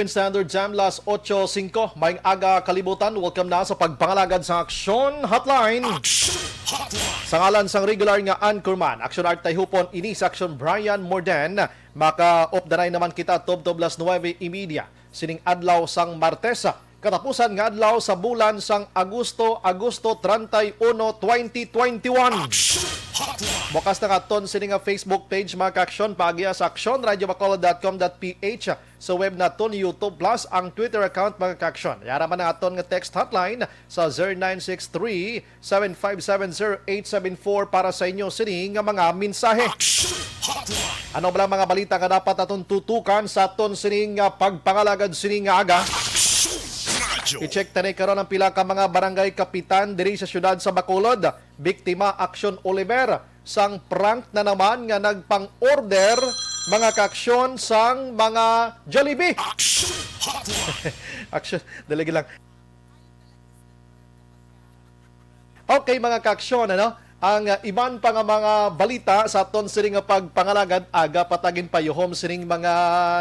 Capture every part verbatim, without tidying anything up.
Standard Time, las ocho singko. Maayong aga, kalibutan. Welcome na sa pagpangalagad sa Aksyon Hotline. Aksyon Hotline. Sa ngalan sang regular nga anchorman, Aksyon Art Tayhupon, ini sa Aksyon Brian Morden. Maka-updanay naman kita tubtob las nuwebe y media sining adlaw sang Martes, katapusan nga adlaw sa bulan sang Agosto, Agosto treinta y uno, twenty twenty-one. Aksyon Hotline. Bukas na katon sini nga Facebook page, mga ka-aksyon, paagi sa aksyon radio bacolod dot com dot P H, sa web naton, YouTube, plus ang Twitter account, mga ka-aksyon. Yara man ang aton nga text hotline sa zero nine six three, seven five seven, zero eight seven four para sa inyo sini nga mga mensahe. Aksyon Hotline. Ano ba lang mga balita nga dapat aton tutukan sa aton sini nga pagpangalagad sini nga aga? Aksyon Radyo. I-check tani karon ang pila ka mga barangay kapitan diri sa siyudad sa Bacolod. Biktima, Aksyon Oliver, sang prank na naman nga nagpang-order, mga ka-aksyon, sang mga Jollibee. Aksyon Hotline. Aksyon, dali lang. Okay, mga ka-aksyon, ano? Ang, uh, iban pa nga mga balita sa aton sini nga pagpangalagad, aga pa ta ginpayuhom sining mga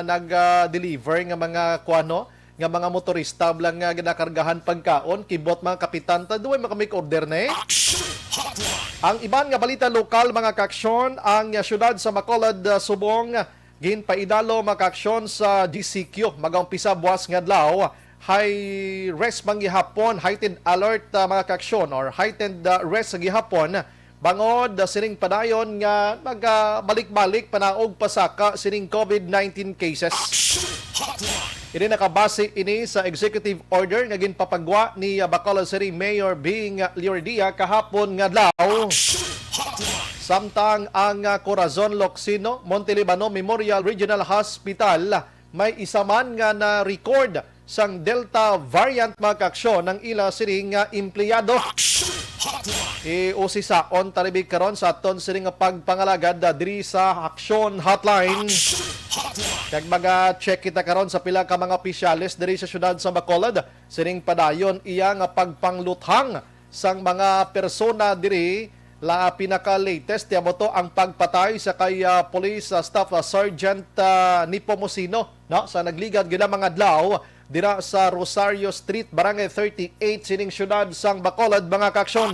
nag-deliver nga mga kuano, nga mga motorista lang nga ginakargahan pagkaon, kibot mga kapitan, ta duway makamake order na eh. Aksyon Hotline. Ang iban nga balita lokal, mga ka-aksyon, ang, uh, siyudad sa Bacolod, uh, subong, uh, ginpaidalo, mga ka-aksyon, sa G C Q. Mag-umpisa buwas nga adlaw, high risk man gihapon, heightened alert, uh, mga ka-aksyon, or heightened, uh, risk gihapon bangod, ah, sining padayon nga nagabalik-balik panaog pasaka sining COVID nineteen cases. Aksyon Hotline. Ini nakabase ini sa executive order nga ginpapagwa ni, ah, Bacolod City Mayor Bing Liordia kahapon nga adlaw. Aksyon Hotline. Samtang ang, ah, Corazon Locsin Montelibano Memorial Regional Hospital may isa man nga na-record sang Delta variant, mga ka-aksyon, ang ila sining nga empleyado. Aksyon Hotline. Iusisaon ta libi karon sa aton sining nga pagpangalagad, ah, diri sa Aksyon Hotline. Aksyon Hotline. Kag maga-check kita karon sa pila ka mga opisyales diri sa siyudad sa Bacolod sining padayon iya nga pagpangluthang sang mga persona diri. La, pinaka-latest, tiyan mo to, ang pagpatay sa kay, ah, Police, ah, Staff, ah, Sergeant, ah, Nepomuceno, no? Sa nagligad gid nga mga adlaw dira sa Rosario Street, Barangay thirty-eight, sining siyudad sang Bacolod, mga ka-aksyon.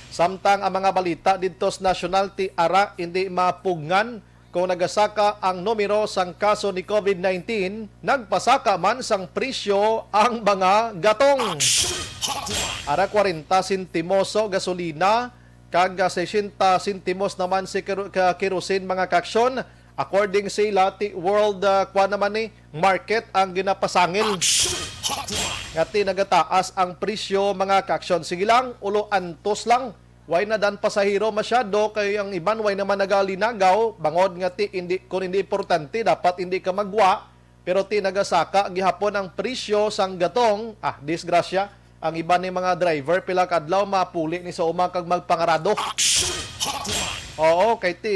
Samtang ang mga balita didto sa nasyonal, ti ara, hindi mapugngan kung nagasaka ang numero sang kaso ni COVID nineteen, nagpasaka man sang presyo ang mga gatong. Ara, kwarenta sentimos sa gasolina, kag, ah, sesenta sentimos naman si kero-, ka-, kerosene, mga ka-aksyon. According sila ti World, ah, kuwan naman ni, market ang ginapasangil. Nga ti nagataas ang presyo, mga ka-aksyon. Sige lang, ulo antos lang. Way na dan pasahero masyado, kay ang iban way naman nagalinagaw, bangod nga ti, hindi, kung hindi importante, dapat hindi ka magwa. Pero ti nagasaka gihapon ang presyo sang gatong, ah, disgrasya. Ang iban ni mga driver, pila ka adlaw mapuli ni sa uma kag magpangarado. Aksyon Hotline. Oo, kay ti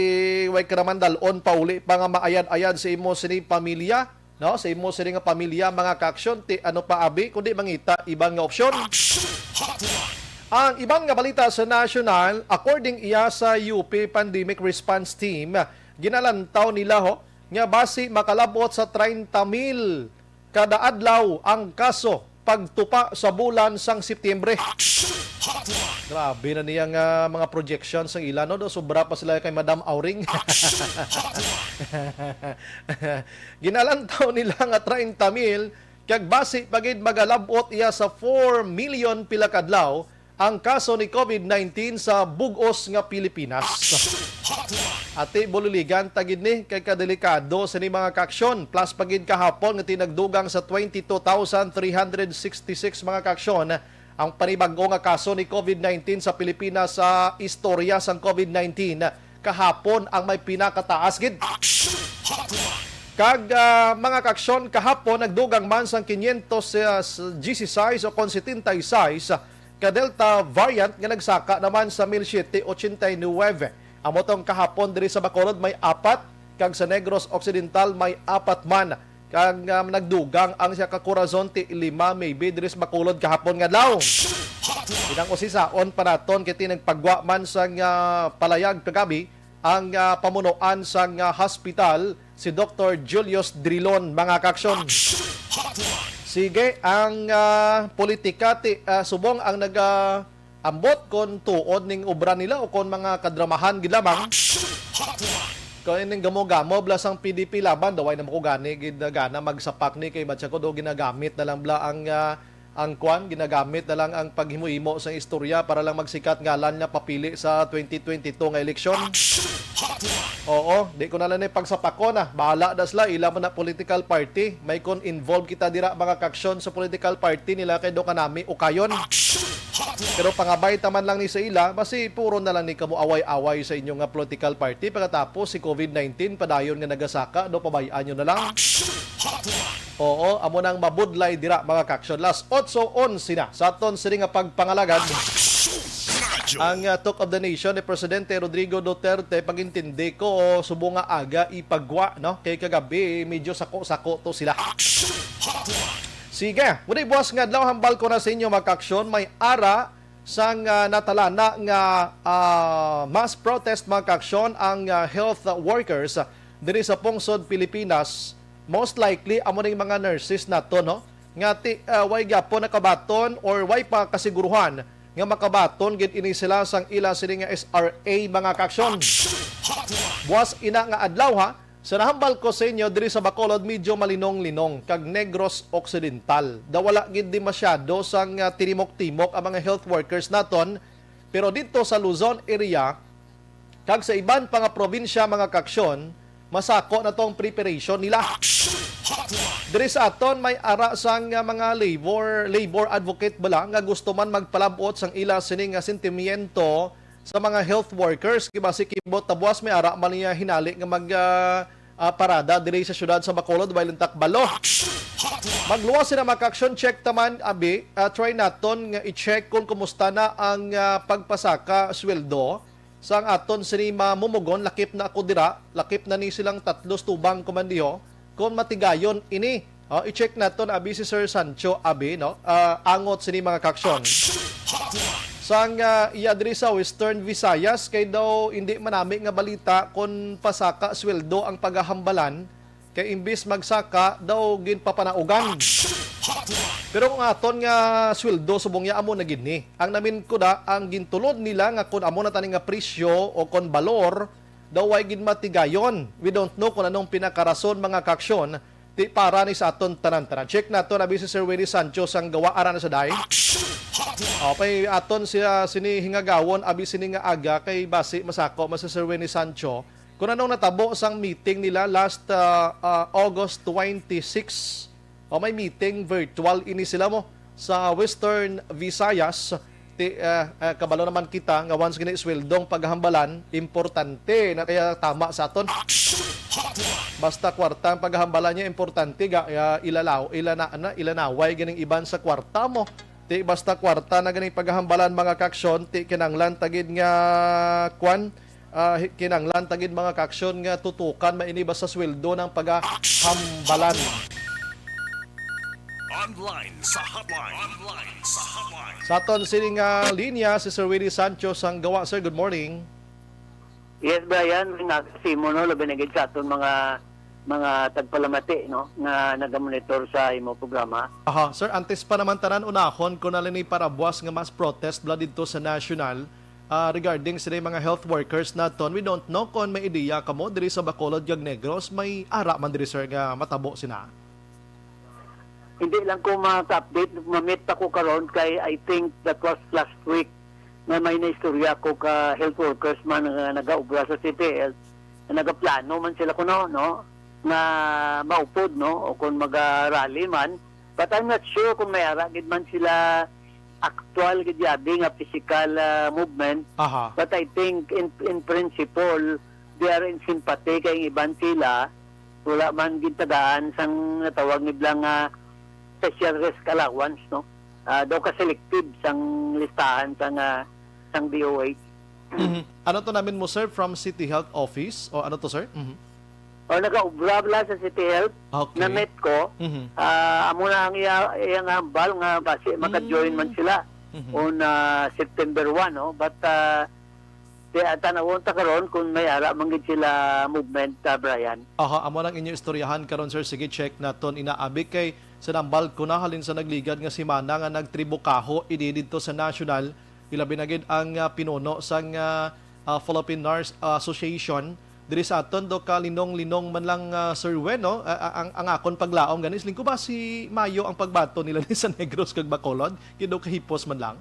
way ka naman dalon pauli pa nga maayad-ayad sa imo sini pamilya, no? Sa imo sini nga pamilya, mga ka-aksyon, ti ano pa abi kundi mangita iban nga opsyon. Aksyon Hotline. Ang iban nga balita sa nasyonal, according iya sa U P Pandemic Response Team, ginalantaw nila, ho, nga basi makalab-ot sa treinta mil kada adlaw ang kaso pagtupa sa bulan sang Setyembre. Aksyon Hotline. Grabe na niya nga mga projections ang ila, no? Do, sobra pa sila kay Madam Auring. Aksyon Hotline. Ginalantaw nila nga treinta mil, kag basi pa gid magalab-ot iya sa four million pila kadlaw ang kaso ni COVID nineteen sa bug-os nga Pilipinas. Ati, buliligan ta gid ni kay kadelikado sini, mga ka-aksyon. Plus pa gid kahapon nga tinagdugang sa twenty-two thousand three hundred sixty-six, mga ka-aksyon, ang panibag-o nga kaso ni COVID nineteen sa Pilipinas sa istorya sang COVID nineteen. Kahapon ang may pinakataas gid. Aksyon Hotline. Kag, ah, mga ka-aksyon, kahapon nagdugang man sang quinientos dieciséis o kon setenta y seis ka Delta variant nga nagsaka naman sa mil siyete ochenta y nuwebe. Amo tong kahapon diri sa Bacolod may apat, kag sa Negros Occidental may apat man. Kag, um, nagdugang ang siya ka Corazon ti lima, maybe diri sa Bacolod kahapon nga adlaw. Inang usisaon pa naton kay ti nagpagwa man sang, ah, palayag kagabi ang, ah, pamunuan sang, ah, hospital si Doktor Julius Drilon, mga kaaksyon. Sige, ang, ah, politika ti, ah, subong ang nagaambot kon tuod ning obra nila o kon mga kadramahan gid lamang. Kung ining gamo-gamo bala sang P D P Laban, daw ay na man ko gani gid gana magsapak ni kay matsa ko do ginagamit na lang bala ang, ah, ang kwan, ginagamit na lang ang paghimo-himo sang istorya para lang magsikat ngalan nga papili sa twenty twenty-two nga eleksyon. Oo, di ko na lang ni pagsapakon na. Bahala na sila, ila man na political party. May kon involved kita dira, mga kaaksyon, sa political party nila kay do kanami ukayon. Pero pangabay ta man lang ni sa ila, basi puro na lang ni kamo away-away sa inyo nga political party. Pagkatapos si covid nineteen padayon nga nagasaka, do pabay-an nyo na lang. Oo, amo nang mabudlay dira, mga kaaksyon. Las otso onse na sa aton sini nga pagpangalagad. Ang, uh, Talk of the Nation ni Presidente Rodrigo Duterte, pagintindi ko, subong nga aga ipagwa, no? Kay kagabi, medyo sako-sako to sila. Sige, muli buwas nga adlaw, hambal ko na sa inyo, mga kaaksyon, may ara sang, ah, natalana nga, ah, mass protest, mga kaaksyon, ang, ah, health workers diri sa pungsod Pilipinas. Most likely, amo ning mga nurses nato, no? Nga ti, ah, way gyapon nakabaton or way pa kasiguruhan nga makabaton gid ini sila sang ila sini nga S R A, mga kaaksyon. Buwas ina nga adlaw, ha, sa nahambal ko sa inyo, diri sa Bacolod, medyo malinong-linong kag Negros Occidental. Daw wala gid di masyado sang, ah, tinimok-timok ang mga health workers naton, pero didto sa Luzon area kag sa iban pa nga probinsya, mga kaaksyon, masako na tong preparation nila. Diri sa aton, may ara sang, ah, mga labor, labor advocate bala nga gusto man magpalab-ot sang ila sini nga sentimiento sa mga health workers, kay basi kibot ta buwas may ara man niya hinali nga mag, ah, ah, parada diri sa siyudad sa Bacolod, way lang takbalo. Magluwas sila, mga kaaksyon, check ta man, abi, ah, try naton nga i-check kung kumusta na ang, ah, pagpasaka sweldo sang aton sini mamumugon. Lakip na ako dira, lakip na ni silang tatlo sa tubang ko man diho. Kon matigayon ini, oh, i-check naton, abi, si Sir Sancho, abi, no? Ah, angot sini, mga kaaksyon. Sang, ah, iya diri sa Western Visayas, kay daw hindi manami nga balita kon pasaka sweldo ang pagahambalan, kay imbis magsaka daw ginpapanaugan. Pero kung aton nga sweldo, subong niya, amo na gid ni. Ang namin ko da, ang gintulod nila nga kon amo na tani nga presyo o kon balor, daw way gid matigayon. We don't know kung anong pinakarason, mga kaaksyon, ti para ni sa aton tanan-tanan. Check nato na, abi, si Sir Willie Sancho sang gawa ara na sa day. Okay, aton siya sini hingagawon, abi, sini nga aga kay basi masako man si Sir Willie Sancho. Kung anong natabo sang meeting nila last, ah, ah, August twenty-six, o may meeting virtual ini sila mo sa Western Visayas. Ti, ah, ah, kabalo naman kita nga once gini sweldong paghambalan, importante na kaya tama sa aton. Basta kwarta ang paghambalan niya, importante ga, ah, ilalaw, ilana, na, ilanaway ganing iban sa kwarta mo. Ti basta kwarta na ganing paghambalan, mga kaaksyon, ti kinanglan tagid nga kwan, ah, hi-, kinanglan tagid, mga kaaksyon, nga tutukan maini basta sweldo ng pagahambalan. Online sa hotline. Online sa hotline. Sa aton sini nga linya, si Sir Willie Sancho sang gawa. Sir, good morning. Yes, Brian, may nga sa imo, no, labi na gid sa aton mga, mga tagpalamati, no, nga nagamonitor sa imo programa. Aha, sir, antes pa naman tanan, unahon ko na lang ni parabuas nga mass protest bala didto sa National, ah, regarding sa mga health workers naton. We don't know kung may ideya kamo diri sa Bacolod kag Negros, may ara man diri, sir, nga matabo sina. Hindi lang ko maka-update, mamit ako karon kay I think that was last week na may naistorya ko ka health workers man nga nagaobra sa City Health, na nagaplano man sila kuno, no, nga maupod, no, o kung maga-rally man. But I'm not sure kung may ara gid man sila actual gid yabi nga physical, ah, movement. Aha. But I think in, in principle, they are in sympathy kay ang iban sila, wala man gintagaan sang natawag nila nga special risk allowance, no? Ah, daw ka selective sang listahan sang, ah, sang D O H. Mhm. Ano to namin mo, sir? From City Health Office? O ano to, sir? Mhm. O, nagaobra bala sa City Health, okay, na-meet ko. Mhm. Ah, amo na ang iya, iyang hambal nga basi maka-join man, mm, sila, mhm, on, ah, September one, no? But, ah, Kaya tanawon ta karon kung may ara man gid sila movement, ah, Brian. Aha, amo lang inyo istoryahan karon, sir. Sige, check naton ina, abi kay sa nambal ko na halin sa nagligad nga semana nga nagtribukaho idi didto sa national, ilabi na gid ang, ah, pinuno sang, ah, ah, Philippine Nurse Association diri sa aton, do ka linong-linong man lang, ah, Sir Wen, no? Ah, ah, ang, ang akon paglaom gani, siling ko ba si Mayo ang pagbaton nila ni sa Negros kag Bacolod? Kido kahipos man lang.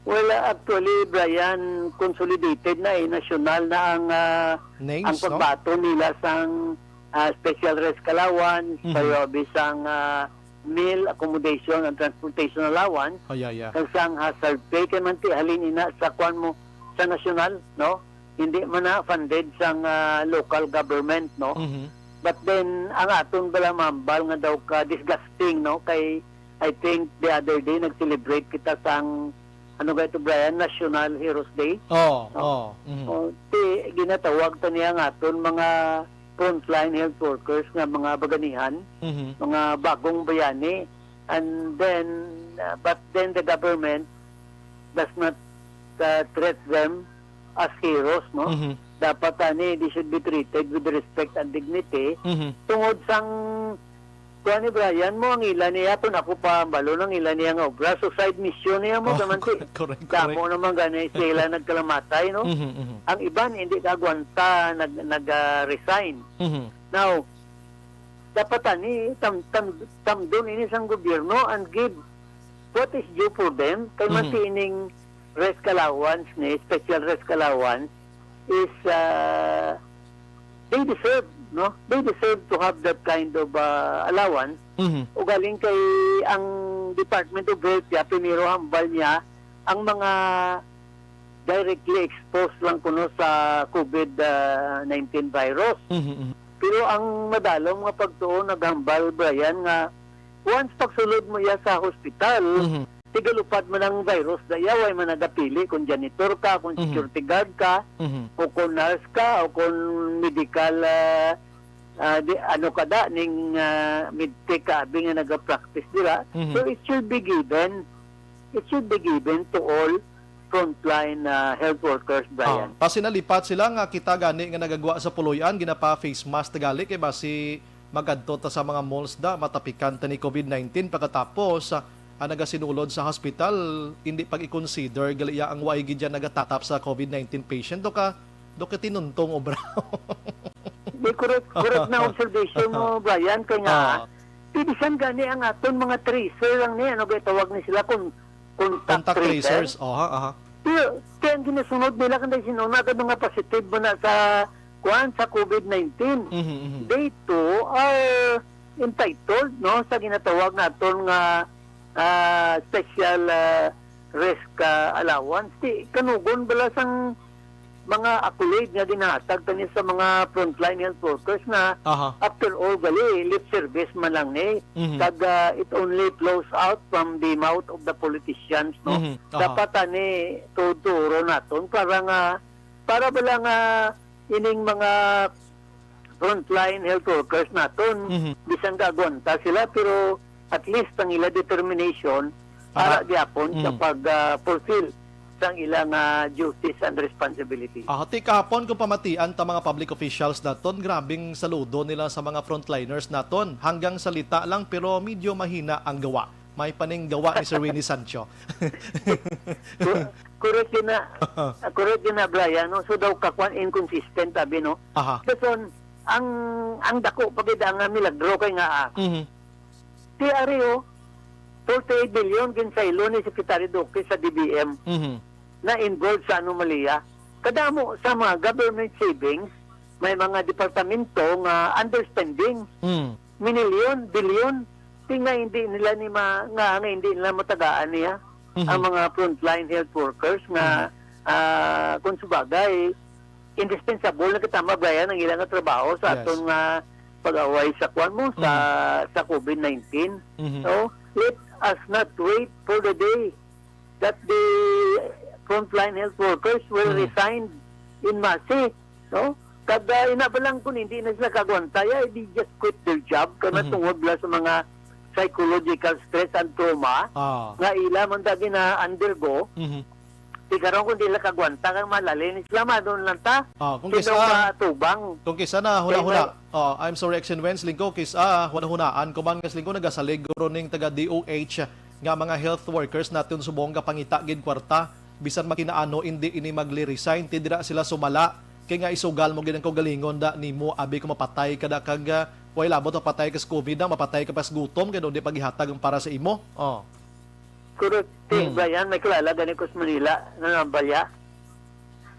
Well, uh, actually, Brian, consolidated na eh, nasyonal na ang, ah, Names, ang no? Pagbaton nila sang, ah, special rest allowance, Mhm. payobi sang, ah, meal, accommodation, and transportation allowance, Oh, yeah, yeah. kag sang hazard pay, kay man ti halin ina sa kwan mo, sa nasyonal, no? Hindi man na funded sang, ah, local government, no? Mhm. But then, ang aton bala mambal nga daw ka disgusting, no? Kay, I think, the other day, nag-celebrate kita sang ano ba ito, Brian? National Heroes Day? Oh, No? oh, mhm. Oh, ti, ginatawag ta niya nga aton mga frontline health workers nga mga baganihan, Mhm. mga bagong bayani. And then, uh, but then the government does not, uh, treat them as heroes, no? Mhm. Dapat ani, they should be treated with respect and dignity. Mhm. Tungod sang Kuan ni Brian mo ang ila niya, kung ako pa ang balon ang ila niya nga obra. So, side mission niya mo, Oh, kaman ti, correct, correct, damo correct. Naman gani sila nagkalamatay, no? Mhm, mhm. Ang iban, hindi kaagwanta, nag, nag, ah, resign. Mhm. Now, dapat ani, tam, tam, tamdon ini sang gobyerno and give what is due for them. Kay Mhm. Mati ining rest allowance ni, special rest allowance, is, ah, they deserve, no? They deserve to have that kind of, ah, allowance. Mhm. Ugaling kay ang Department of Health, ya, primero hambal niya ang mga directly exposed lang kuno sa COVID, ah, nineteen virus. Mhm, mhm. Pero ang madalom nga pagtuon naghambal, Brian, nga once pagsulod mo iya sa hospital, Mhm. tigalupad man ang virus da iya, way man nagapili kung janitor ka, kung Mhm. security guard ka, Mhm. o kung nurse ka, o kung medical, ah, ah, di, ano ka da, ning, ah, medtech ka, abi nga nagapractice dira. Mhm. So, it should be given, it should be given to all frontline, ah, health workers, Brian. Ah, pasinalipat sila nga kita gani nga nagagwa sa puloy-an, ginapa-face mask ta gali, kay basi magadto ta sa mga malls da, matapikan ta ni COVID nineteen, pagkatapos, ah, ang nagasinulod sa hospital, hindi pag-i-consider gali iya ang way gid dyan nagatatap sa COVID nineteen patient. Do ka, do ka tinuntong obra. Di, correct, correct na observation mo, Brian, kay nga, Ah. ti bisan gani ang aton mga tracer lang ni, ano ba tawag ni sila, kung contact Contact tracers? Tracers, aha, aha. Pero, kaya ang ginasunod nila, kung sinuna ka mga positive mo na sa, kuan, sa COVID nineteen, Mhm, mhm. they too are entitled, no, sa ginatawag naton nga, ah, special, ah, risk, ah, allowance. Di, kanugon bala sang mga accolade nga ginahatag kani sa mga frontline health workers nga Aha. after all, gali, lip service man lang ni. Mhm. Kag, ah, it only flows out from the mouth of the politicians, no? Mhm. Aha. Dapat ani tuod-tuuron naton para nga, para bala nga ining mga frontline health workers naton, Mhm. bisan kaagwanta sila, pero at least ang ila determination, Ara. ara gyapon sa Mm. pag, ah, fulfill sang ila nga duties and responsibility. Ah, ti kahapon kung pamatian ta mga public officials naton, grabing saludo nila sa mga frontliners naton. Hanggang salita lang, pero medyo mahina ang gawa. May paninggawa ni Sir Winnie Sancho. Ku-, correct yun na. Correct yun na, Brian, no? So daw kakuan inconsistent, abi, no? Aha. Dason, ang, ang dako pa gid ang milagro kay nga, ah, Mhm. T R A, oh, forty-eight billion ginsaylo ni Secretary Duque sa D B M Mhm. na involved sa anomalya. Kadamo sa mga government savings, may mga departamento nga underspending. Mm. Minilyon, bilyon. Ti nga hindi nila ni ma-, nga, nga hindi nila matagaan niya Mhm. ang mga frontline health workers nga, Mhm. ah, kung subagay, indispensable na kita, Brian, ang ilang trabaho sa Yes. aton nga pag-away sa kwan mo, sa, Mhm. sa COVID nineteen. Mhm. So, let us not wait for the day that the frontline health workers will Mhm. resign in masse, no? Kag, ah, ina ba lang kung hindi na sila kagwanta, ya, they just quit their job, kay Mhm. matungod lang sa mga psychological stress and trauma Ah. nga ila man dagi na undergo. Mhm. Di karon kung di lang kagwanta kang malalin, Islam, ano lang ta? Ah, kung Sino kisa, matubang? Kung kisa na, huna-huna. Kaya Oh, I'm sorry, Action Wens, lingko, kisa, huna-hunaan ko man nga lingko, nagasalig guro ning taga D O H nga mga health workers natin subong nga pangita gid kwarta, bisan makinaano, hindi ini magli-resign, ti dira sila sumala. Kay nga isugal mo gid ang kaugalingon da nimo, abi ko mapatay ka da kag, ah, way labot mapatay ka sa COVID na, mapatay ka pa sa gutom, kay di pagihatag ang para sa imo. Oh. Correct. Eh, Hmm. Brian, may kilala gani ko sa Manila, nanambal ya.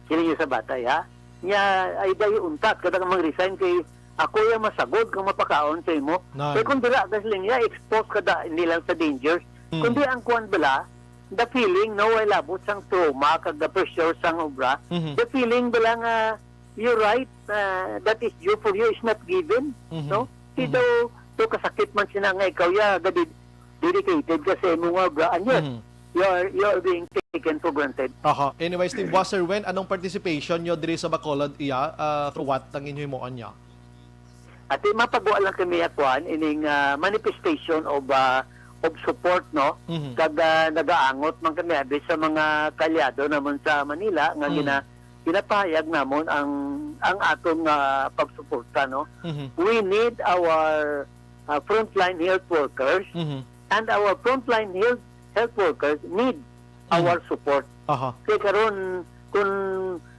Sila yung sa bata, ya. Nya, ay dahil untat, kada ka mag-resign kay ako yung masagod kung mapakaon sa imo. Nan. Kaya kung dira ka sa linya, expose ka da, hindi lang sa dangers. Hmm. Kundi ang kuwan bala, the feeling, no, way labot sang trauma, kag the pressure sang obra. Mhm. The feeling bala nga, you're right, uh, that is due for you is not given, Mhm. no? Mhm. Ito, to kasakit man sina nga ikaw, ya, gadi-, dedicated ka sa imo nga obra, and yet, Mhm. you are, you are being taken for granted. Aha. Anyways, Team Boss, Sir Wen, anong participation nyo diri sa Bacolod, iya, ah, through what ang inyo himuon niya? Ati, mapagwa lang kami, ah, kuan, ining, ah, manifestation of, ah, of support, no? Mhm. Kag, ah, nagaangot man kami, abi, sa mga kaalyado namon sa Manila, nga Mm. gina-, ginapahayag namon ang, ang aton nga pagsuporta, no? Mhm. We need our, ah, frontline health workers, Mhm. and our frontline health, health workers need Mhm. our support. Aha. Kay karon, kung,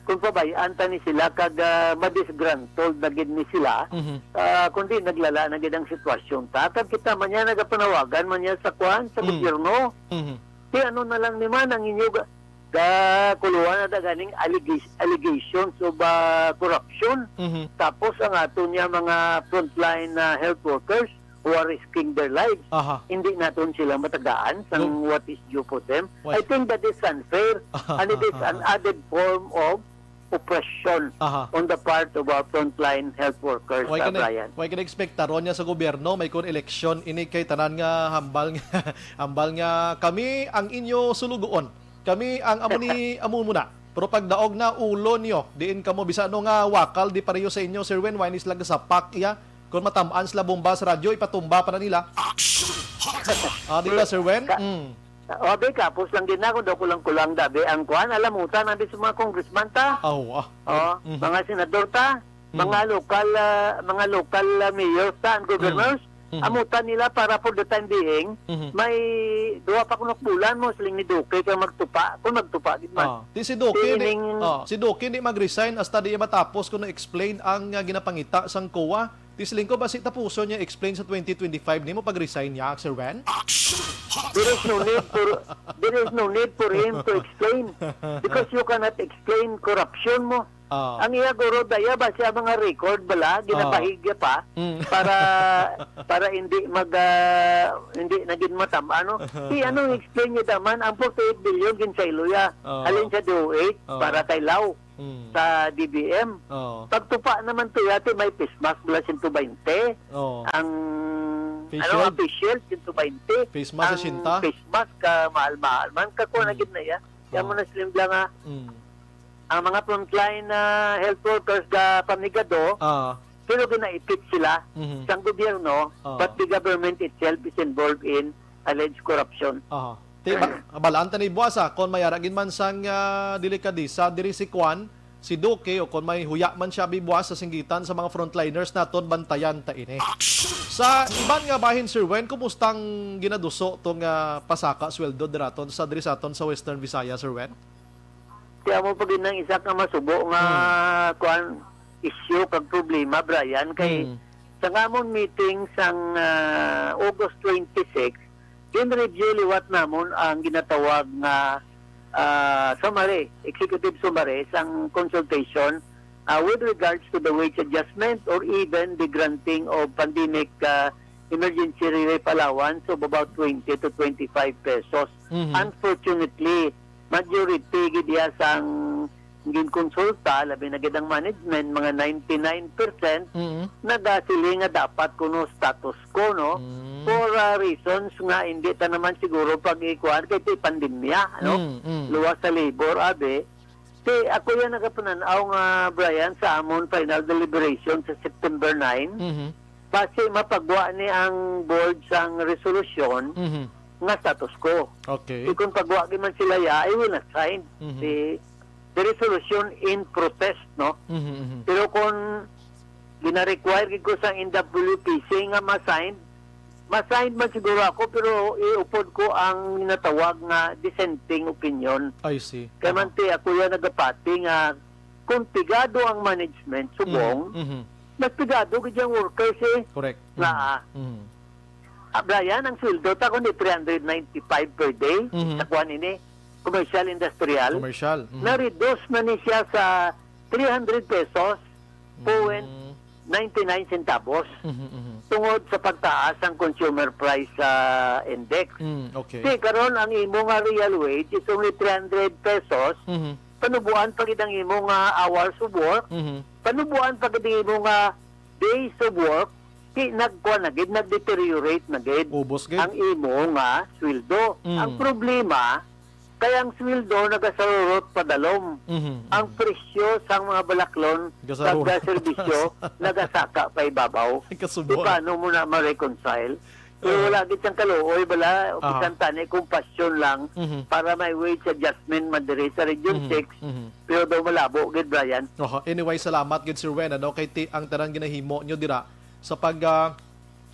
kung pabayaan ta ni sila, kag, ah, madisgruntled na gid ni sila, Mhm. ah, kundi naglala na gid ang sitwasyon ta. Kag kita man niya nagapanawagan man niya sa kuan, sa Mm. gobyerno. Mhm. Di ano na lang ni man ang inyo ga-, gakuluhan na da ganing allegis-, allegations of, ah, corruption. Mhm. Tapos ang ato niya mga frontline, ah, health workers who are risking their lives, Aha. hindi naton sila matagaan sang No. what is due for them. Why? I think that is unfair, and it is an added form of oppression Aha. on the part of our frontline health workers, Why uh, ka na, Brian. Why ka na-expectaron niya sa gobyerno? May kun eleksyon, ini kay tanan nga hambal nga, hambal nga kami ang inyo sulugoon. Kami ang amo ni, amo muna. Pero pagdaog na ulo niyo, diin kamo, bisa ano nga wakal di pareho sa inyo, Sir Wen, why ni sila gasapak iya? Kung matam-an sila bomba sa radyo, ipatumba pa na nila. Ah, di ba, Sir Wen? Ka-, Mm. Abi, kapos lang din ako, daw kulang-kulang dabi ang kuan, alamutan nabi sa mga congressman ta. Aw, ah. Oh, Mhm. mga senador ta, Mm. mga local, ah, mga local, ah, mayors ta and governors, Mm. Mhm. amutan nila para for the time being, Mhm. may duha pa kuno ka bulan mo, siling ni Duque, kay magtupa, kung magtupa, gid man. Ah, di si Duque, Di di, ining ah, si Duque di mag-resign hasta di matapos kuno explain ang, ah, ginapangita sang COA. Ti siling ko, basi tapuson niya explain sa twenty twenty-five nimo pag-resign niya, Sir Wen? There is no need for, there is no need for him to explain because you cannot explain corruption mo. Ah. Ang iya guro daya ba siya mga record bala, ginapahigya pa Mm. para, para hindi mag, ah, hindi naging matam-, ano? Di, anong explain niya naman? Ang forty-eight billion ginsaylo ya. Ah. Halin sa D O H Ah. para kay Lao Mm. sa D B M. Oo. Pagtupa naman to yati, may face mask bala sento baynte. Oo. Ang, Face ano, shield? Ang face shield, sento baynte. Face mask, Ang sesenta? Face mask, ka mahal-mahal man. Kakuha na Mm. gid na iya. Kaya Oo. mo na sila nga, Mm. ang mga frontline, ah, health workers ga pamigado, Ah. pero ginaipit sila Mhm. sang gobyerno, Oo. but the government itself is involved in alleged corruption. Aha. Ti, ba-, balaan ta ni buwas, ah, kon may ara gid man sang, ah, delikadesa diri si Kwan, si Duque, o kon may huya man siya bibuwas sa singgitan sa mga frontliners naton, bantayan ta ini. Sa iban nga bahin, Sir Wen, kumusta ang ginaduso tong, ah, pasaka sweldo diraton sa, diri sa aton sa Western Visayas, Sir Wen? Kaya mo pa gid nang isa ka masubo nga, Hmm. kuan, issue kag problema, Brian, kay Hmm. sa amon meeting sang, ah, August twenty-six, gin-review liwat namon ang ginatawag nga, ah, summary, executive summary sang consultation, ah, with regards to the wage adjustment or even the granting of pandemic, ah, emergency relief allowance of about twenty to twenty-five pesos. Mhm. Unfortunately, majority gid iya sang ginkonsulta, labi na gid ang management, mga ninety-nine percent, Mm. nagasiling nga dapat kuno status quo, no? Mm. For, ah, reasons nga hindi ta naman siguro pag-ikuan kay ti pandemya, ano? Mm, mm. Luwas sa labor, abi. Ti, ako yan nagapanan-aw nga, Brian, sa amon final deliberation sa September nine. Mhm. Basi mapagwa ni ang board sang resolusyon Mhm. nga status quo. Okay. Kung pagwa man sila ya, I will not sign Mhm. the, the resolution in protest, no? Mhm, mhm. Pero kung gina-require gid ko sa N W P C nga ma-sign, ma-sign man siguro ako, pero iupod ko ang natawag nga dissenting opinion. I see. Kaya Aha. man ti ako yan nagapati nga kung pigado ang management, subong, Mhm, mhm. mas pigado gid ang workers eh. Correct. Nga, Mhm, ah, mhm. Ah, Brian, ang sweldo ta kundi three hundred ninety-five per day Mhm. sa kuan ini, commercial industrial. Commercial. Mhm. Na-reduce na ni siya sa three hundred pesos point ninety-nine centavos Mhm, mhm. tungod sa pagtaas ang consumer price, ah, index. Mm, okay. Di, karon ang imo nga real wage is only three hundred pesos. Mhm. Panubuan pa gid ang imo nga hours of work. Mhm. Panubuan pa gid ang imo nga days of work. Di, nagkuan na gid, nag-deteriorate na gid Ubos gid. ang imo nga sweldo. Mm. Ang problema, kay ang sweldo nagasarurot padalom. Mhm, Ang mhm. presyo sang mga balaklon Gasarurot kag serbisyo pataas. nagasaka pa ibabaw. Kasubo. Di paano mo na ma-reconcile? Pero Ah. wala gid sang kaluoy bala, o Aha. bisan tani kumpasyon lang Mhm. para may wage adjustment man diri sa Region Mhm, six, mhm. pero daw malabo gid, Brian. Oho. Anyway, salamat gid, Sir Wen, ano, kay ti-, ang tanan ginahimo nyo dira sa pag, ah,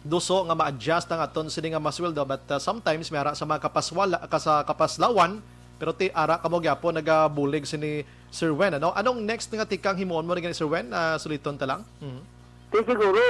duso nga ma-adjust ang aton sini nga masweldo, but, ah, sometimes may ara sa mga kapaswala, ka-, sa kapaslawan, pero ti ara kamo gyapon nagabulig sini, Sir Wen, ano? Anong next nga tikang himuon mo ni gani, Sir Wen? Ah, suliton ta lang. Mhm. Di siguro,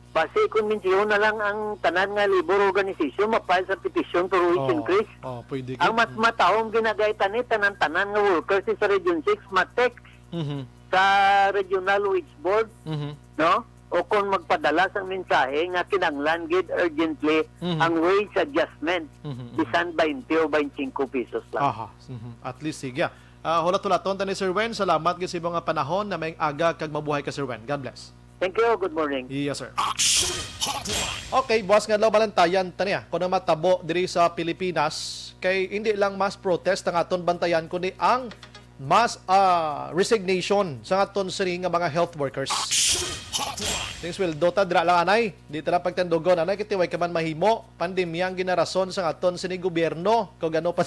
basi kumbinsiyon na lang ang tanan nga labor organization ma-file sa petition for wage Oh, increase. Oh, pwede Ang gid. mas Mm. matahom ginagaytan ni tanan-tanan nga workers sa Region six, ma-text Mhm. sa Regional Wage Board, Mhm. no? O kung magpadala sang mensahe nga kinahanglan gid urgently Mhm. ang wage adjustment, Mhm, mhm. bisan twenty o twenty-five pesos lang. Aha. Mhm. At least, sige. Ah, hulat-hulaton ta ni Sir Wen. Salamat gid sa imo nga panahon na may aga kag mabuhay ka, Sir Wen. God bless. Thank you. Good morning. Yes, sir. Action Hotline. Okay, buwas nga adlaw, balantayan ta niya kung ano matabo diri sa Pilipinas. Kay hindi lang mass protest ang aton bantayan, kundi ang mass, ah, resignation sa aton sini nga mga health workers. Action Hotline. Ting sweldo ta, dira lang, anay. Di ta lang pagtandugon, anay, kay ti way ka man mahimo. Pandemya ang ginarason sa aton sini gobyerno. Kung ano pa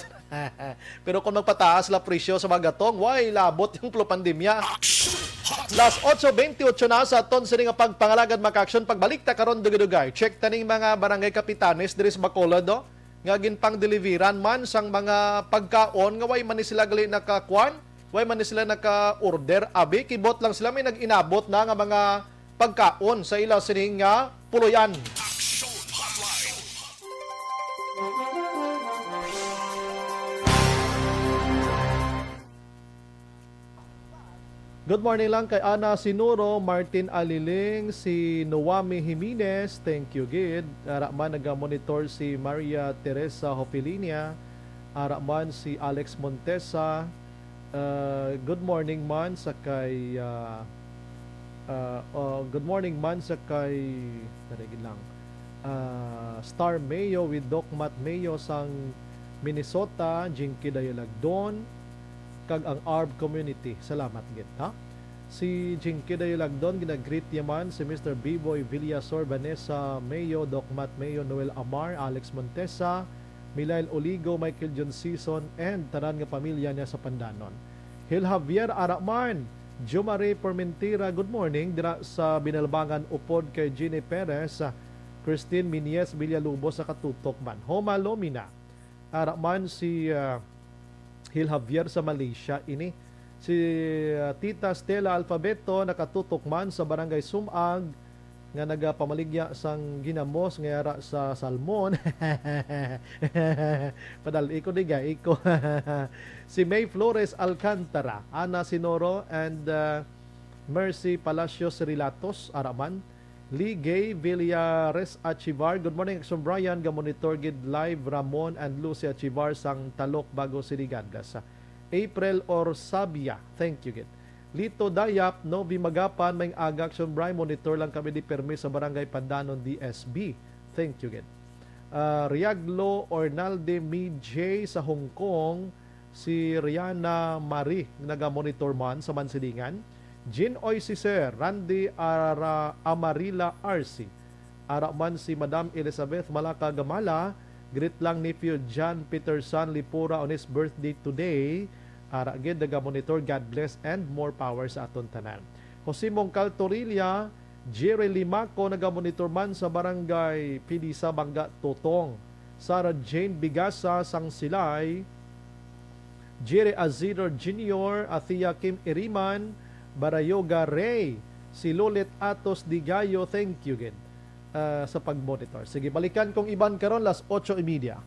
Pero kung magpataas la presyo sa mga gatong, way labot yung plo pandemya. Action Hotline. Las otso bentiocho na sa aton sini nga pagpangalagad, mga ka-action. Pagbalik ta karon, dugay-dugay. Check taning mga barangay kapitanes diri sa Bacolod, no? Nga ginpangdeliveran man sang mga pagkaon nga way man ni sila gali nakakuan, way man ni sila naka-order. Abi, kibot lang sila, may nag-inabot na nga mga pagkaon sa ila sining nga puloy-an. Action Hotline. Good morning lang kay Ana Sinuro, Martin Aliling, si Noami Jimenez, thank you gid. Ara man naga-monitor si Maria Teresa Hopilinia, ara man si Alex Montesa. Uh, good morning man sa kay, uh, uh, uh, good morning man sa kay, dali lang. Uh, Star Mayo with Doc Matt Mayo sang Minnesota, Jinky Dayalagdon, kag ang Arb community. Salamat gid, ha? Si Jinky Dayalagdon, ginagreet niya man si Mister Biboy Villasor, Vanessa Mayo, Doc Matt Mayo, Noel Amar, Alex Montesa, Milail Oligo, Michael John Season, and tanan nga pamilya niya sa Pandanon. Hil Javier Araman, Jumare Formentera, good morning, dira sa Binalbangan upod kay Jeannie Perez, Christine Minyes Villalobos sa katutok man. Homa Lomina. Ara man si, ah, Hil Javier sa Malaysia ini. Si, ah, Tita Stella Alfabeto nakatutok man sa Barangay Sumag nga nagapamaligya sang ginamos nga yara sa salmon. Padal-i ko, di gai ko. Si May Flores Alcantara, Ana Sinoro, and, ah, Mercy Palacios Rilatos, ara man. Lee Gay Villares Achivar, good morning, Action Brian. Ga-monitor gid live Ramon and Lucy Achivar sang Talok, Bago City. God bless. April Orsabia, thank you gid. Lito Dayap, Novi Magapan, may aga, Action Brian. Monitor lang kami di permi sa Barangay Pandanon, D S B. Thank you gid. Ah, Riaglo Ornalde Mijay sa Hong Kong, si Rihanna Marie naga-monitor man sa Mansilingan. Jean Oy, si Sir Randy Ara-, Amarila R C. Ara man si Madam Elizabeth Malaka Gamala, Greet lang nephew John Peterson Lipura on his birthday today. Ara gid, naga-monitor. God bless and more power sa aton tanan. Jose Mongcal Torilla, Jerry Limaco, naga-monitor man sa Barangay Pidisa, Mangga Totong. Sarah Jane Bigasa sang Silay, Jerry Azidor Junior, Athea Kim Iriman, Barayoga Ray, si Lolet Atos Digayo, thank you gid, ah, sa pag-monitor. Sige, balikan kong iban karon, las ocho y media.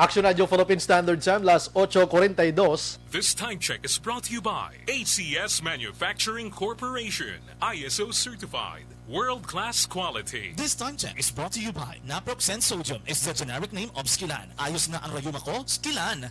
Action Radio Philippine Standard Time, las ocho cuarenta y dos. This time check is brought to you by A C S Manufacturing Corporation, I S O certified, world-class quality. This time check is brought to you by Naproxen Sodium is the generic name of Skilan. Ayos na ang rayuma ko, Skilan.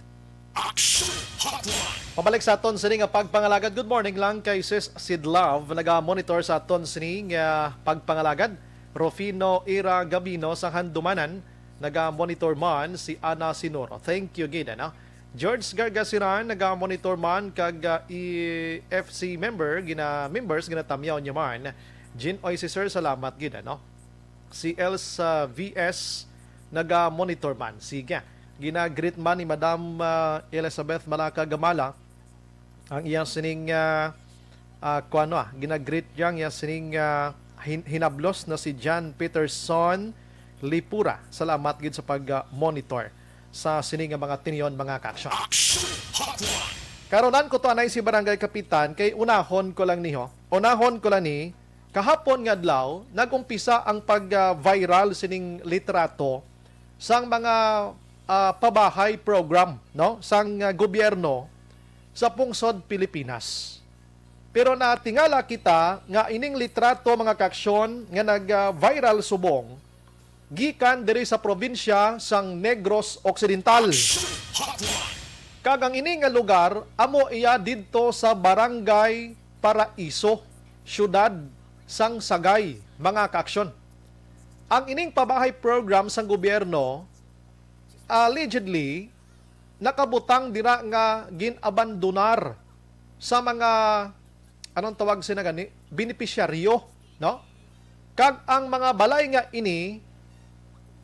Action Hotline. Pabalik sa aton sini nga pagpangalagad. Good morning lang kay Sis Sid Love, naga-monitor sa aton sini nga pagpangalagad. Rufino Ira Gabino sa Handumanan, naga-monitor man. Si Ana Sinoro. Thank you gid, ano? George Gargasiran, naga-monitor man kag, ah, E F C member, gina members, ginatamyaw niya man. Jean Oy, si Sir, salamat gid, ano? Si Els, ah, V S, naga-monitor man. Sige. Gina-greet man ni Madam, ah, Elizabeth Malaka Gamala ang iyang sining, ah, ah, kuwan, ah, gina-greet niya ang iyang sining, ah, hin-, hinablos na si John Peterson Lipura. Salamat gid sa pag, ah, monitor sa sini nga mga tinion, mga kaaksyon. Action Hotline. Karon, nan ko to anay si Barangay Kapitan, kay unahon ko lang niho. Unahon ko lang ni, kahapon nga adlaw, nag-umpisa ang pag, ah, viral sining litrato sang mga, ah, pabahay program, no, sang, ah, gobyerno sa pungsod Pilipinas. Pero natingala kita nga ining litrato, mga kaaksyon, nga nag, ah, viral subong gikan diri sa probinsya sang Negros Occidental. Action Hotline. Kag ang ini nga lugar amo iya didto sa Barangay Paraiso, siyudad sang Sagay, mga kaaksyon. Ang ining pabahay program sang gobyerno allegedly nakabutang dira nga gin-abandonar sa mga, anong tawag sina gani, benepisyaryo, no? Kag ang mga balay nga ini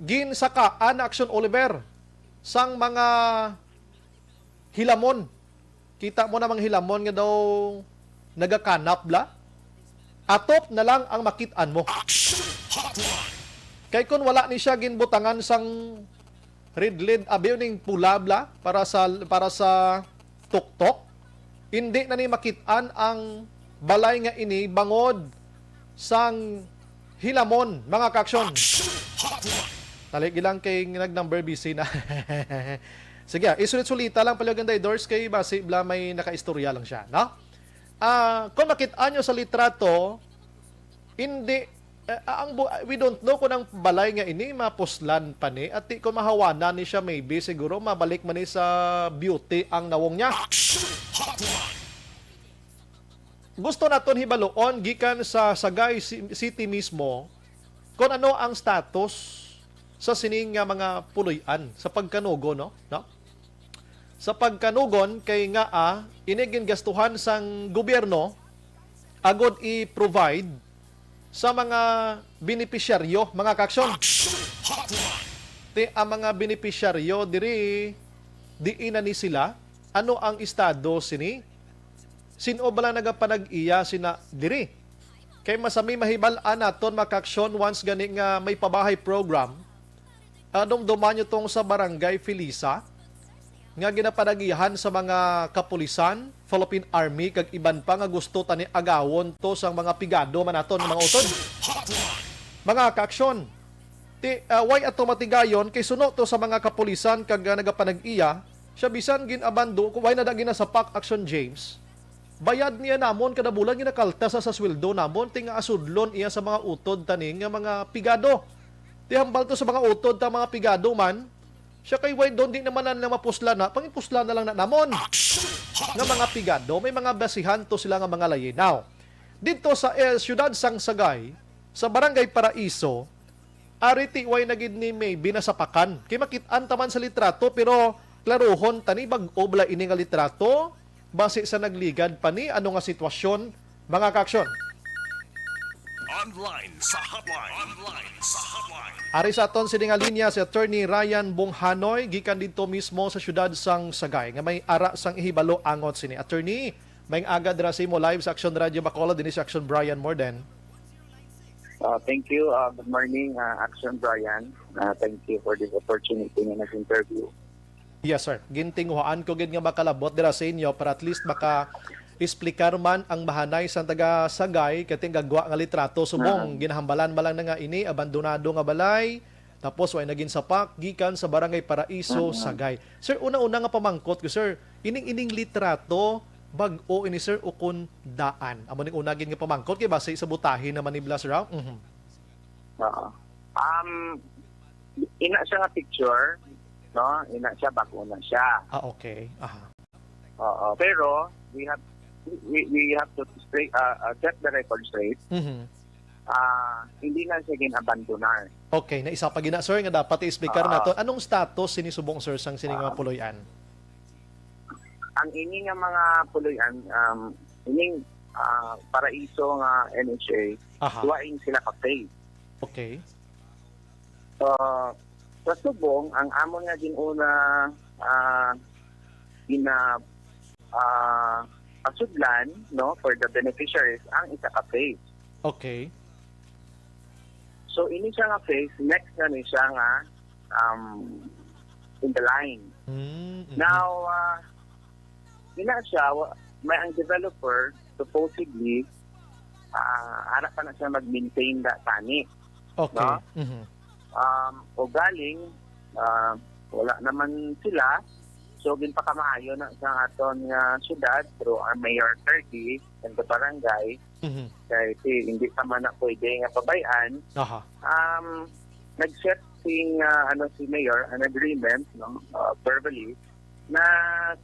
ginsakaan na, Action Oliver, sang mga hilamon. Kita mo na mga hilamon nga daw nagakanap la. Atop na lang ang makit-an mo. Action Hotline. Kay kun wala ni siya ginbutangan sang red lead, abi, ning pula bla para sa, para sa tuktok, hindi na ni makit-an ang balay nga ini bangod sang hilamon, mga kaaksyon. Action Hotline. Tali gilang kay nag-number busy na. Sige, ah, isulit-sulita lang pala yung Dors kay basi bla may nakaistorya lang siya, no? Ah, kung makit-an nyo sa litrato, hindi, eh, ang bu-, we don't know kung ang balay nga ini mapuslan pa ni. Ati ko mahawanan ni siya, maybe, siguro mabalik man ni sa beauty ang nawong niya. Action Hotline. Gusto naton hibaluon gikan sa Sagay Ci-, City mismo kung ano ang status sa sining nga mga puloy-an sa pagkanugon, no? No? Sa pagkanugon kay nga, ah, ini gingastuhan sang gobyerno agod i-provide sa mga benepisyaryo, mga kaaksyon. Action Hotline. Ti ang mga benepisyaryo diri, diin na ni sila? Ano ang estado sini? Sin-o bala nagapanag-iya sina diri? Kay masami mahibal-an naton, mga kaaksyon, once gani nga may pabahay program, ah, dumduman nyo tong sa Barangay Felisa, nga ginapanag-iyahan sa mga kapulisan, Philippine Army, kag iban pa nga gusto tani agawon to sang mga pigado man naton, mga utod. Mga kaaksyon, ti, ah, way ato matigayon kay suno to sa mga kapulisan kag, ah, nagapanag-iya, siya bisan gin-abando, kung way na da ginasapak, Action James, bayad niya namon kada bulan, ginakalta sa, sa sweldo namon, ti nga asudlon iya sa mga utod tani nga mga pigado. Ti hambal to sa mga utod ta mga pigado man, siya kay way don, di naman na nila mapusla na, pangipusla na lang na namon. Action Hotline. Nga mga pigado, may mga basihan to sila nga mga layinaw. Didto sa, eh, siyudad sang Sagay, sa Barangay Paraiso, ari ti way na gid ni maybe nasapakan. Kay makit-an ta man sa litrato, pero klaruhon tani, bag-o bala ini nga litrato? Basi sa nagligad pa ni, ano nga sitwasyon, mga kaaksyon? Online sa hotline. Online sa hotline. Ari sa aton sini nga linya si Attorney Ryan Bonghanoy, gikan didto mismo sa siyudad sang Sagay, nga may ara sang ihibalo angot sini. Attorney, may aga dira sa imo live sa Action Radio Bacolod, dinhi sa Action Brian Morden. Ah, thank you. Ah, good morning, ah, Action Brian. Ah, thank you for this opportunity nga nag-interview. Yes, sir. Gintinguhaan ko gid nga makalabot dira sa inyo para at least maka-explicar man ang mahanay sa taga Sagay, kay ti ang gagwa nga litrato subong, ah, ginahambalan man lang na nga ini abandonado nga balay, Tapos, way naging sapak gikan sa Barangay Paraiso, Mm-mm. Sagay. Sir, una-una nga pamangkot ko, sir, ining, ining litrato, bag-o ini, sir, o kun daan? Amo ning una gid nga pamangkot, kay base sa butahin naman ni Blas Rao. Mhm. Oo. Um, ina siya nga picture, no? Ina siya, bag-o na siya. Ah, okay. Aha. Oo. Pero, we have, we, we have to straight, uh, uh, set the record straight. Mhm. Ah, hindi na siya gin-abandonar. Okay, na isa pa gina, sir, nga dapat i-explicar Ah. nato. Anong status sini subong, sir, sang sini nga Ah. puloy-an? Ang ini nga mga puloy-an, um, ining, ah, Paraiso nga N H A, Aha. duha ini sila ka phase. Okay. Ah, sa subong, ang amon nga gin-una, ah, gina-, ah, pasudlan, no, for the beneficiaries, ang isa ka phase. Okay. So, ini siya nga phase, next na ni siya nga, um, in the line. Mm, mhm. Now, ah, ina siya, wa-, may ang developer, supposedly, ah, ara pa na siya mag-maintain da tani. Okay. No? Mhm. Um, ugaling, ah, wala naman sila. So, ginpakamaayo na sa aton nga syudad through our Mayor thirty and the barangay. Mhm. Kay si, hindi pa man na pwede nga pabay-an. Aha. Um, nag-set sing, ah, ano, si Mayor, an agreement, no, ah, verbally, na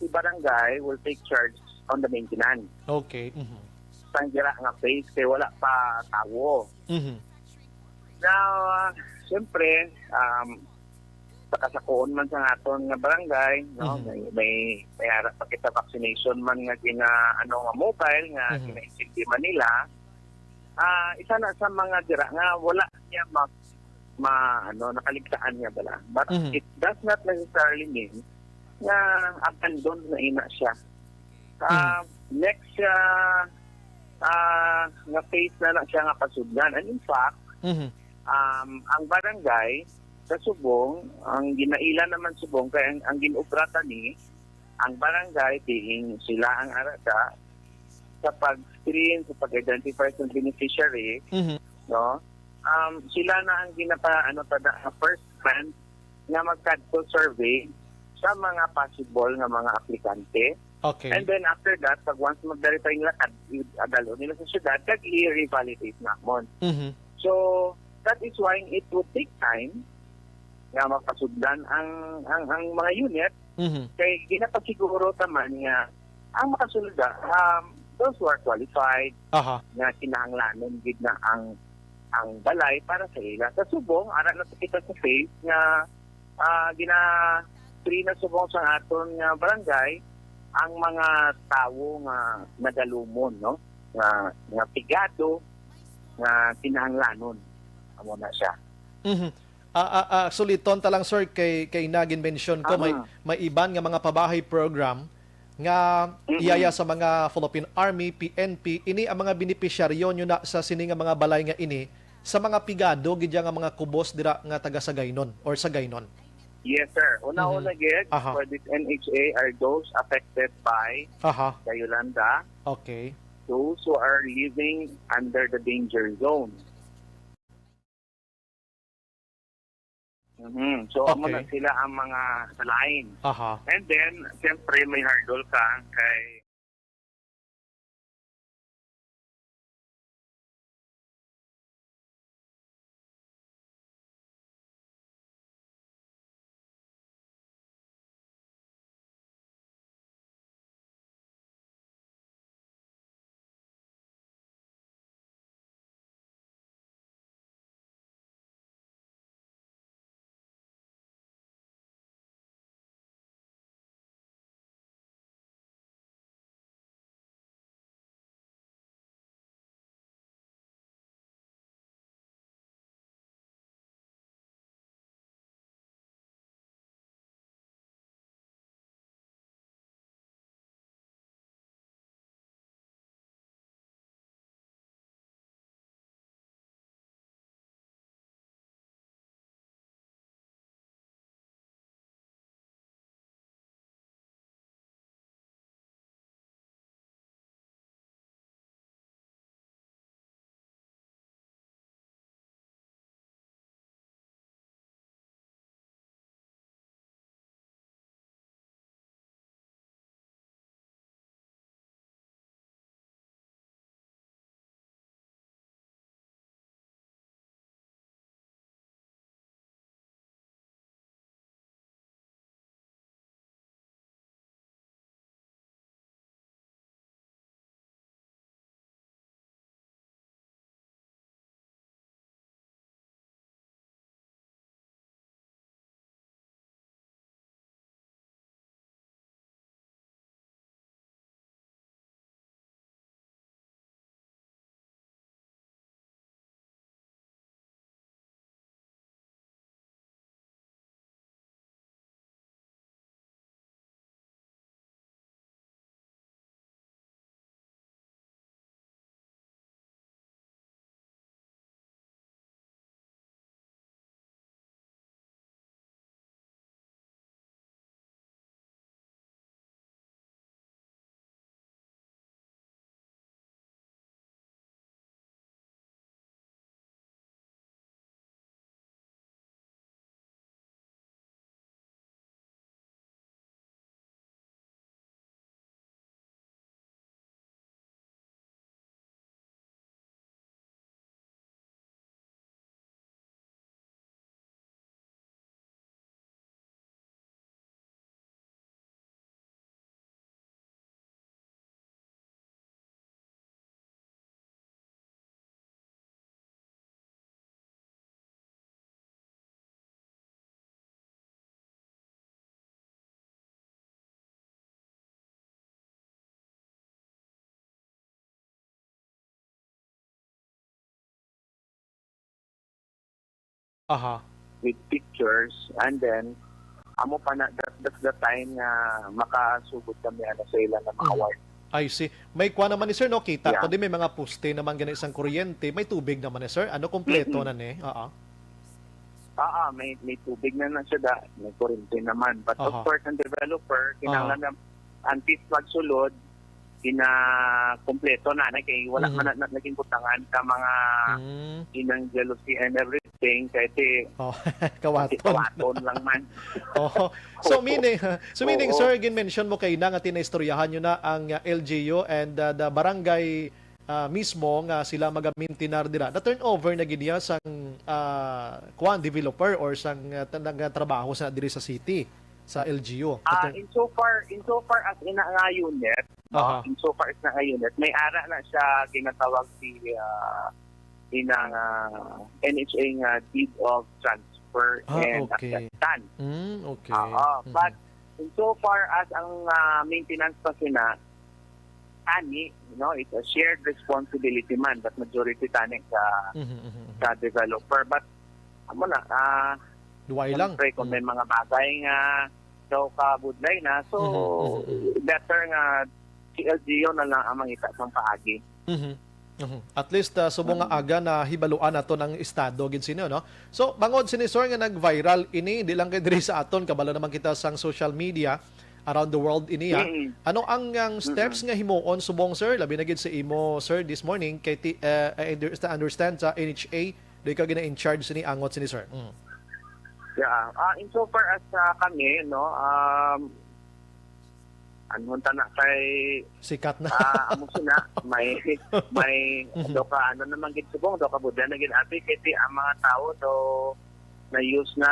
si barangay will take charge on the maintenance. Okay. Mhm. Sang dira nga phase kay wala pa tawo. Mhm. Now, ah, siyempre, um, sa kasakoon man sa aton nga barangay, no, Mhm. may, may, may ara pa kita vaccination man nga gina-, ano, nga mobile nga Mhm. gina-intindi man nila. Ah, isa na sa mga dira nga wala niya ma-, ma-, ano, nakaligtaan niya bala. But Mhm. it does not necessarily mean nga abandon na ina siya. Ah, Mhm. next, ah, ah, nga phase na na siya nga pasudlan. And in fact, Mhm. um, ang barangay sa subong, ang ginaila naman subong kay ang, ang gin-obra ta ni, ang barangay, being sila ang ara da sa pag-screen, sa pag-identify sa beneficiary, Mhm. no? Um, sila na ang ginapa-, ano, tada, first man nga magkadto survey sa mga possible nga mga aplikante. Okay. And then after that, pag once mag-verify nila, kad-, adalo nila sa syudad, kag i-revalidate namon. Mhm. So, that is why it would take time nga mapasudlan ang, ang, ang mga unit. Mhm. Kay ginapasiguro ta man nga ang makasulda, um, those who are qualified, Aha. nga kinahanglanon gid na ang, ang balay para sa ila. Sa subong, ara na kita sa phase nga, ah, gina-free na subong sa aton nga barangay ang mga tawo nga nagalumon, no? Nga, nga pigado, nga kinahanglanon. Amo na siya. Mhm. Ah, ah, ah, suliton ta lang, sir, kay, kay na gin-mention ko, may, Aha. may iban nga mga pabahay program nga Mm-mm. iyaya sa mga Philippine Army, P N P, ini ang mga benepisyaryo nyo na sa sini nga mga balay nga ini, sa mga pigado gid ya nga mga kubos dira nga taga Sagaynon or Sagaynon? Yes, sir. Una-una Mhm. gid, Aha. for this N H A are those affected by Aha. the Yolanda, Okay. those who are living under the danger zone. Mhm. So, amo na Okay. sila ang mga sa line. Aha. And then, siyempre, may hurdle ka kay Aha. with pictures, and then amo pa na, that, that's the time nga makasugod kami, ano, sa ila na mga Mhm. award. I see. May kuha naman ni sir, no? Kita Yeah. ko di may mga poste naman gani sang kuryente, may tubig naman ni sir. Ano, kompleto Mm-mm. na ni? Oo. Ah, ah, may, may tubig na na siya da, may kuryente naman. But of Aha. course, ang developer, kinahanglan Aha. na, ang tip pagsulod, ginakompleto na, na kay wala Mhm. man na, na naging butangan ka mga Mm. inang jealousy and everything, kay ti, Oh, ti kawaton. kawaton lang man. Oh. So, Oo. meaning, so meaning, Oo. sir, gin-mention mo kay na nga tinaistoryahan nyo na ang, uh, L G U and, uh, the barangay, uh, mismo nga sila magamintinar dira. Na-turnover na gid niya sang, uh, kuan, developer or sang, uh, ta-, nagatrabaho sa diri sa city, sa L G U. Ah, Turn- in so far, in so far as ina nga unit, no? Aha. In so far as na nga unit, may ara na siya ginatawag si, ah, ina nga N H A nga deed of transfer Ah, and okay. acceptance. Mm, okay. Oo, Mhm. but in so far as ang, ah, maintenance pa sina, ani, you know, it's a shared responsibility man, but majority tani sa, Mhm, mhm, mhm. sa developer. But, amo na, ah, Duway lang. siyempre, kung Mm. may mga bagay nga daw kabudlay na, so, Mhm, mhm, mhm. better nga si L G U na lang ang mangita sang paagi. Mhm. Mhm. At least, ah, subong nga Mm. aga na hibaluan naton ang estado gid sini, no? So, bangod sini, sir, nga nag-viral ini, di lang kay diri sa aton, kabalo naman kita sang social media around the world ini, ah. Mm. Ano ang, ang steps Mm. nga himuon subong, sir? Labi na gid sa imo, sir, this morning, kay ti-, eh, I under-, understand sa N H A, di ka gina-in charge sini, angot sini, sir. Mm. Yeah. Ah, in so far as, ah, kami, no, um, ano ta na kay, Sikat na. ah, amo sina, may, may, Mhm. do ka, ano naman gid subong, do ka budya na gid, abi, kay ti ang mga tao do na-use na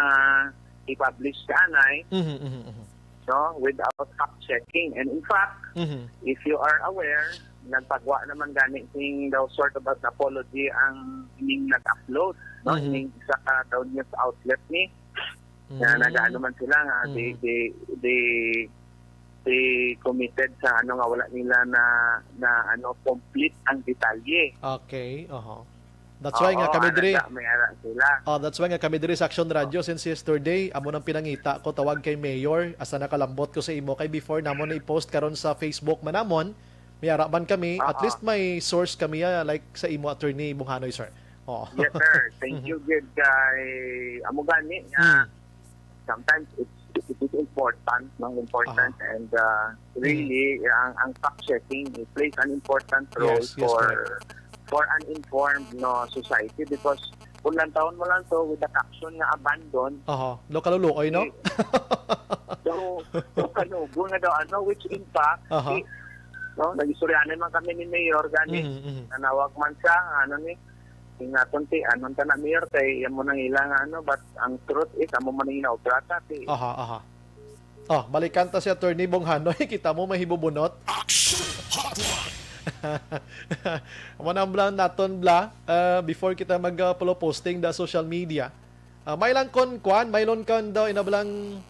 i-publish sa anay, Mhm, mhm, mhm. no, without fact checking. And in fact, Mhm. if you are aware, nagpagwa naman gani sing daw sort of an apology ang ining nag-upload, no, Mhm. ining isa ka daw news outlet ni nga Mm. nagaano man sila nga they, Mm. they, they, they committed sa ano nga wala nila na, na ano, complete ang detalye. Okay, oho. That's why nga Oo, kami ano diri, na, may ara sila. Oh, that's why nga kami diri sa Action Radio since yesterday, amo nang pinangita ko tawag kay Mayor, asa nakalambot ko sa imo kay before namon na i-post karon sa Facebook man namon, may ara man kami, at Oo. least may source kami, ah, like sa imo, Attorney Bonghanoy, sir. Oh. Yes, sir. Thank Mhm. you, good kay amo gani nga Mm. sometimes it's, it is important, no? Important Aha. and, uh, Mm. really, ang, ang fact checking, it plays an important role Yes, yes, for, correct. for an informed, no, society because kung lantawon mo lang to with the caption nga abandon, Aha. Lo kaluluoy, no? eh, so, so kanugo nga daw, ano, which in fact, Aha. eh, no, nag-istorya naman kami ni Mayor gani, Mhm, mhm. nanawag man siya, ano ni, Ing naton ti, anon ta na, Mayor, kay amo nang ila nga ano, but ang truth is, amo man ang ginaobra ta, ti. Aha, aha. Oh, balikan ta si Attorney Bonghanoy, kita mo mahibubunot. Action Hotline. Amo na ang bla naton, bla, ah, before kita mag, ah, follow posting da social media. Ah, may lang kon kuan, may lang kon daw inablang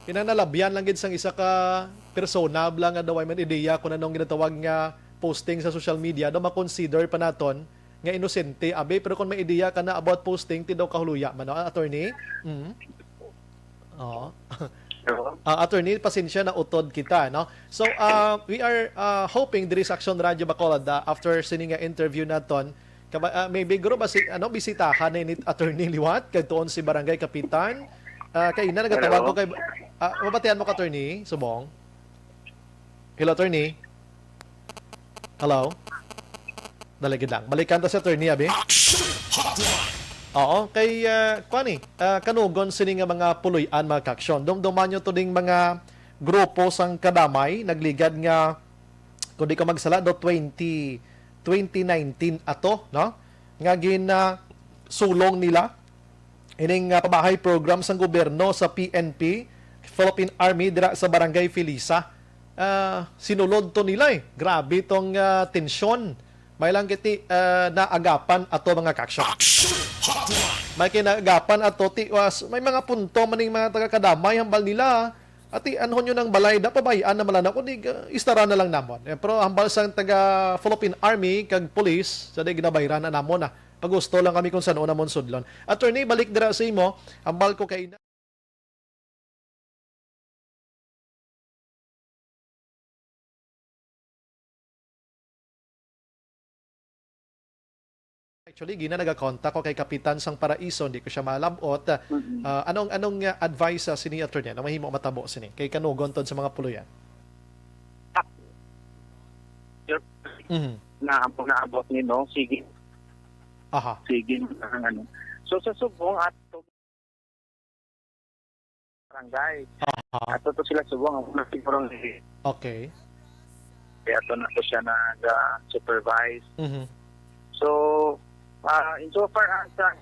pinanalabyan lang gid sang isa ka persona, bla, nga daw ay man ideya kung anong ginatawag nga posting sa social media, daw makonsider pa naton nga inosente, abi, pero kung may ideya ka na about posting, ti daw kahuluya man, no, attorney? Mm. Oo. Hello? Ah, attorney, pasensya na utod kita, no? So, ah, we are, ah, hoping diri sa Action Radio Bacolod, ah, after sini nga interview naton, kaba-, ah, maybe guro ba si, ano, bisitahan na ni attorney liwat, kay tuon si barangay kapitan. Ah, kay ina nagatawag Hello? ko kay, ah, mabatian mo ka, attorney? Subong? Hello, attorney? Hello? Dali gid lang. Balikan ta si attorney, abi? Action Hotline. Oo, kay, ah, kuan ni, ah, kanugon sini nga mga puloy-an, mga kaaksyon. Dumduman nyo to ding mga grupo sang kadamay, nagligad nga, kung di ko magsala, do twenty, twenty nineteen ato, no? Nga gin, ah, sulong nila ining, ah, pabahay program sang gobyerno sa P N P, Philippine Army, dira sa Barangay Felisa. Ah, sinulod to nila, eh. Grabe tong, ah, tensyon. May lang kiti, ah, naagapan ato, mga kaaksyon. Action Hotline. May kinaagapan ato, ti, was, may mga punto man ning mga taga-kadamay, hambal nila. Ati, anhon nyo nang balay, da, pabayaan na malana, kundi, ah, istara na lang namon. Eh, pero hambal sang taga Philippine Army kag police, sa di ginabayran na namon, ah. Pagusto lang kami kung san-o namon sudlon. Attorney, balik dira sa imo. Hambal ko kay na-, actually, gina nagakontak ko kay Kapitan sang Paraiso, hindi ko siya malabot. Mm-mm. Ah, anong, anong, ah, advice sa sini, attorney? Anong mahimo matabo sini? Kay kanugon tod sa mga puloyan. Sir, Mhm. na, naabot ni, no? Sige. Aha. Sige, ang ano. So, sa Subong at barangay. Aha. Ato to sila subong, ang una siguro ang Okay. Kaya ato na to siya nag-supervise. Mhm. So, ah, in so far as, ah,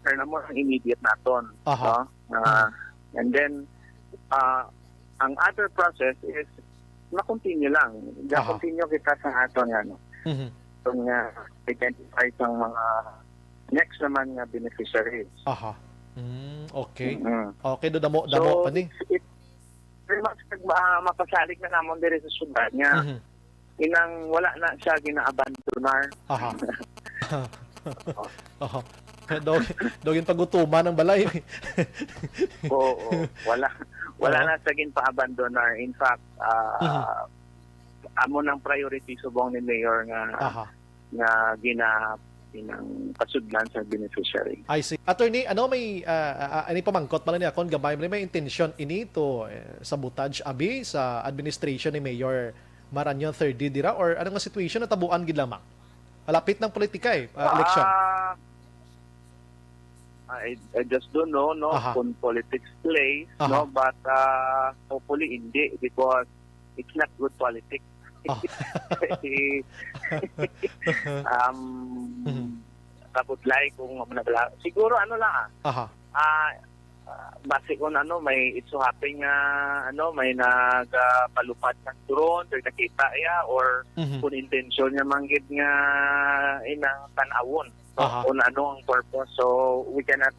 kaya na mo ang immediate naton, Aha. no? Ah, Mhm. and then, ah, ang other process is ma-continue lang. Ah. Ga-continue kita sa aton, ano, Mhm. itong, ah, identify sang mga next naman nga beneficiaries. Aha. Mm, okay. Mm. Okay, do damo, damo So, pa ni. it's, it's pretty much nag-, ma-, mapasalig na namon diri sa syudad nga Mhm. inang wala na siya ginaabandonar. Aha. Aha. Daw, daw yung pagutuman ng balay. Oo, wala. Wala Oo. na siya ginpaabandonar. In fact, ah, Mhm. amo nang priority subong ni Mayor nga Aha. nga gina-, ginang pasudlan sa beneficiary. I see. Attorney, ano may, ah, ah, ah, ano pamangkot pala ni akon gamay, may, may intention ini to, eh, sabotage abi sa administration ni Mayor Maranyon third dira, or ano nga situation na tabuan gid lamang? Malapit ng politika eh, ah, election. Ah, I, I just don't know, no, Aha. kung politics plays, Aha. no, but, ah, hopefully hindi because it's not good politics. Oh. Um, Mhm. kabudlay kung ano na bala. Siguro ano lang, ah. Aha. Ah, ah, base kung ano, may it so happen nga, ano, may nagapalupad ng drone, or nakita iya, or Mhm. kung intensyon niya manggid nga inang tan-awon, no? Aha. Kung ano ang purpose. So, we cannot,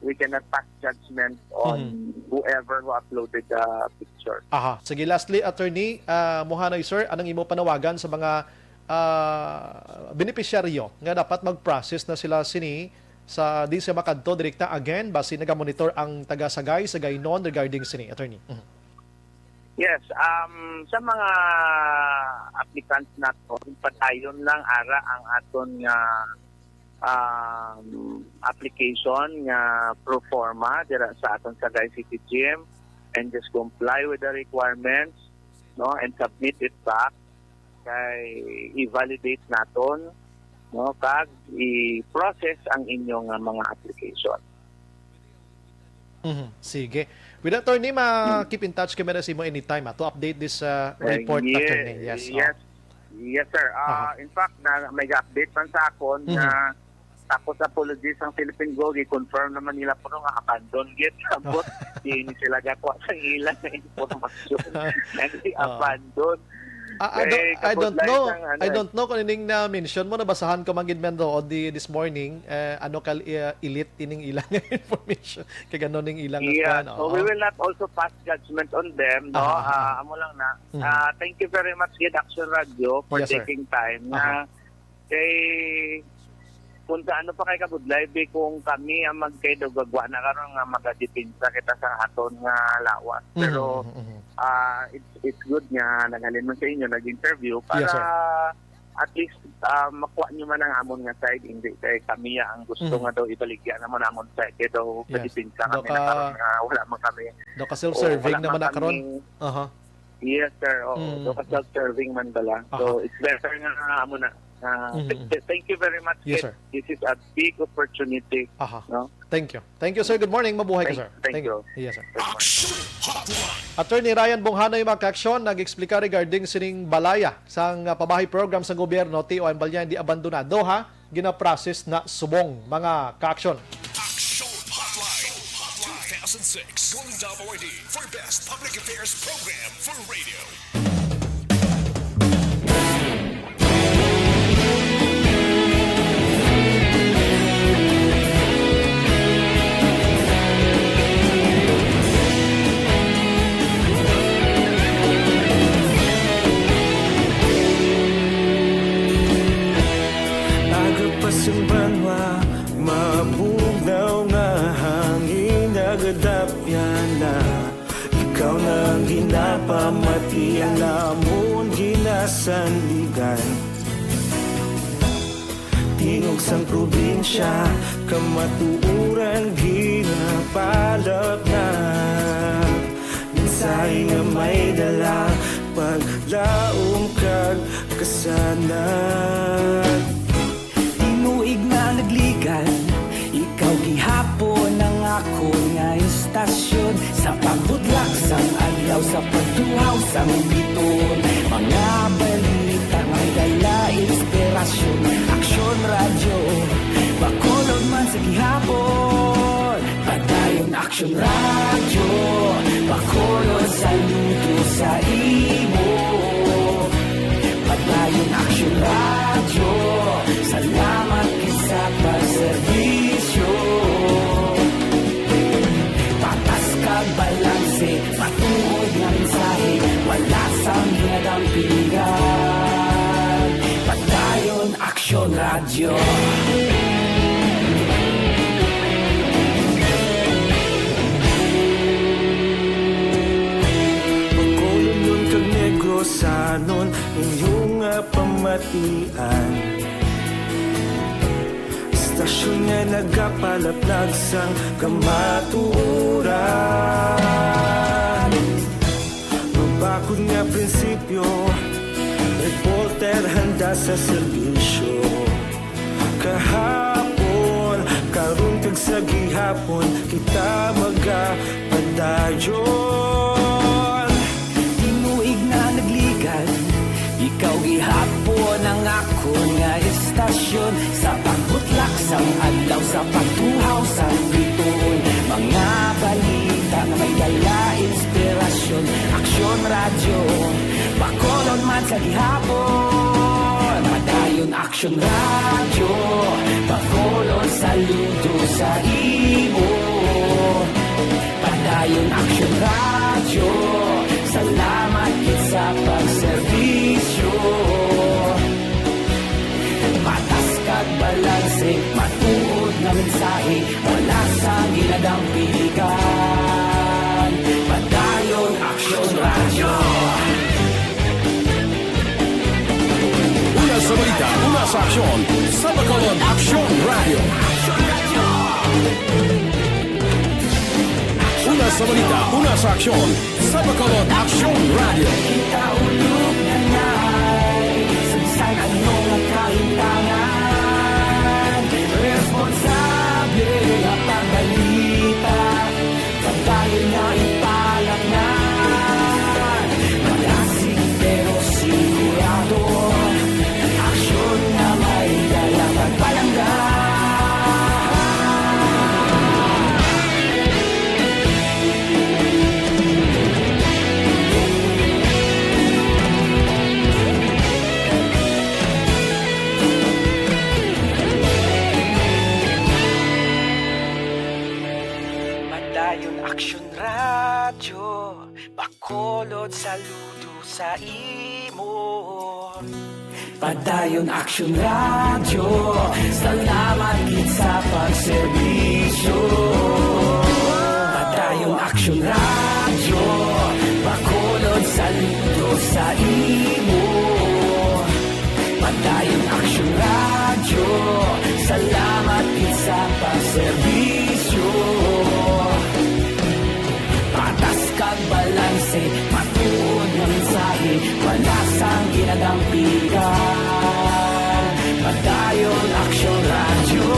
we cannot pass judgment on Mhm. whoever who uploaded the picture. Aha. Sige, lastly, attorney, ah, Muhanay, sir, anong imo panawagan sa mga, ah, benepisyaryo nga dapat mag-process na sila sini sa di sila makadto direkta again, basi nagamonitor ang taga Sagay, Sagaynon regarding sini, attorney? Mhm. Yes, um, sa mga applicants naton, padayon lang ara ang aton nga, um, application nga pro forma dira sa aton Sagay City Gym, and just comply with the requirements, no, and submit it back kay i-validate naton, no, kag i-process ang inyong, ah, mga application. Mhm. Sige. With that, attorney, ma-, Hmm. keep in touch kami na sa imo anytime, ah, to update this, ah, Uh, report, ye-, attorney. Yes, oh. yes. Yes, sir. Ah, Aha. in fact, na, may update man sa akon Mhm. na tapos apologies ang Philippine Go, i-confirm naman nila po nga abandon gid. Abot, di ni sila gakuha sa ilang impormasyon. Nag-abandon. Oo. Ah, I don't, Eh, I don't kabudlay know. sang ano I eh. don't know kung ining na-mention mo, nabasahan ko man gid man doon di, this morning, eh, ano kal-, eh, elite ining ilang information. Kay gano'n ning ilang Yeah, kwan, so we oo. will not also pass judgment on them, no? Aha, aha. Ah, amo lang na. Mhm. Ah, thank you very much, gid, Action Radio, for Yes, sir. taking time Aha. na kay kung sa ano pa kay kabudlay, bi, kung kami ang magkay daw gagwa na karon nga magadepensa kita sa aton nga lawas. Mhm, Pero, mhm, mhm. ah, it's, it's good nga naghalin man sa inyo, nag-interview Yes, para sir. at least, ah, makuha nyo man ang amon nga side, hindi kay kami ya ang gusto Mhm. nga daw ibaligya naman amon side, kay daw Yes. kadepensa Daw kami na ka, karon nga wala man kami. daw ka O, self-serving wala naman man na karon. kami. Aha. Yes, sir. Oo, Mm. daw ka self-serving man bala. Aha. So, it's better nga amo na. Ah, Mhm. th-, th-, thank you very much, Yes, Kit. sir. This is a big opportunity, Aha. no? Thank you. Thank you, sir. Good morning. Mabuhay ka, Thank, sir. thank Thank you. you. Yes, sir. Good morning. Action Hotline. Attorney Ryan Bonghanay, mga ka-aksyon, nag-explika regarding sining balaya sang, ah, pabahay program sa gobyerno, T O M Balyan, di abandonado, ha? Ginaprocess na subong, mga ka-aksyon. Action Hotline two thousand six Golden Dove Awardee for Best Public Affairs Program for Radio. Aga pa sang banwa, Lamon ginasandigan, tingog sang probinsya, kamatuoran ginapalapnag. Mensahe nga may dala, paglaom kag kasanag. Tinuig nga nagligan, ikaw gihapon ang akon nga istasyon. Sa pagbutlak sang adlaw, sa pagtuhaw sang biton, mga balita may dala inspirasyon. Aksyon Radyo, Bacolod man sa gihapon. Padayon Aksyon Radyo, Bacolod, saludo sa imo. Padayon Aksyon Radyo, salamat gid sa pagserbisyo. Patas kag balanse, matuod nga mensahe, wala sang ginadampigan. Padayon Aksyon Radyo. Bacolodnon kag Negrosanon, inyo nga pamatian. Istasyon nga nagapalaplag sang kamatuoran. Mabakod nga prinsipyo, reporter handa sa serbisyo. Kahapon, karon kag sa gihapon, kita magapadayon. Tinuig nga nagligan, ikaw gihapon ang akon nga istasyon. Sa pagbutlak sang adlaw, sa pagtuhaw sang biton, mga balita nga may dala inspirasyon. Aksyon Radyo, Bacolod man sa gihapon. Padayon Aksyon Radyo, Bacolod, saludo sa imo. Padayon Aksyon Radyo, salamat gid sa pagserbisyo. Patas kag balanse, matuod nga mensahe, wala sang ginadampigan. Padayon Aksyon Radyo. Una sa balita, una sa aksyon, sa Bacolod Aksyon Radyo. Una sa balita, una sa aksyon, sa Bacolod Aksyon Radyo. Kita ulog na nay, sa bisan ano nga kahintangan, responsable nga pagbalita. Padayon nga ipalapngan, malasig pero sigurado. Aksyon nga may dala pagpalangga. Padayon Aksyon Radyo, Bacolod, saludo sa imo. Padayon Aksyon Radyo, salamat gid sa pagserbisyo. Padayon Aksyon Radyo, Bacolod, saludo sa imo. Padayon Aksyon Radyo, salamat gid sa pagserbisyo. Patas kag balanse, matuod nga mensahe, wala sang ginadampigan. Padayon Aksyon Radyo.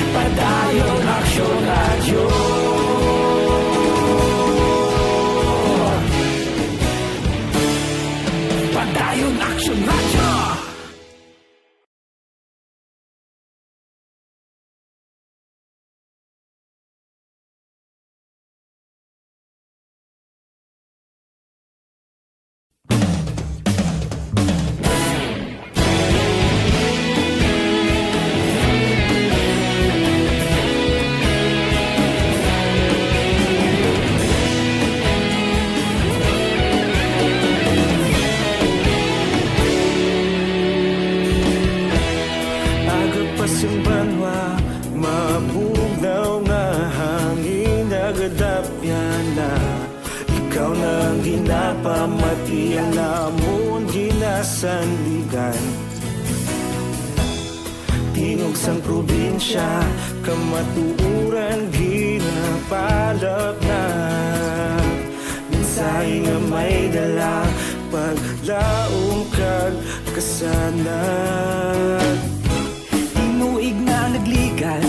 Padayon Aksyon Radyo. Padayon Aksyon Radyo. Ang ginapamatian namon ginasandigan, tingog sang probinsya, kamatuoran ginapalapnag. Mensahe nga may dala, paglaom kag kasanag. Tinuig nga nagligan,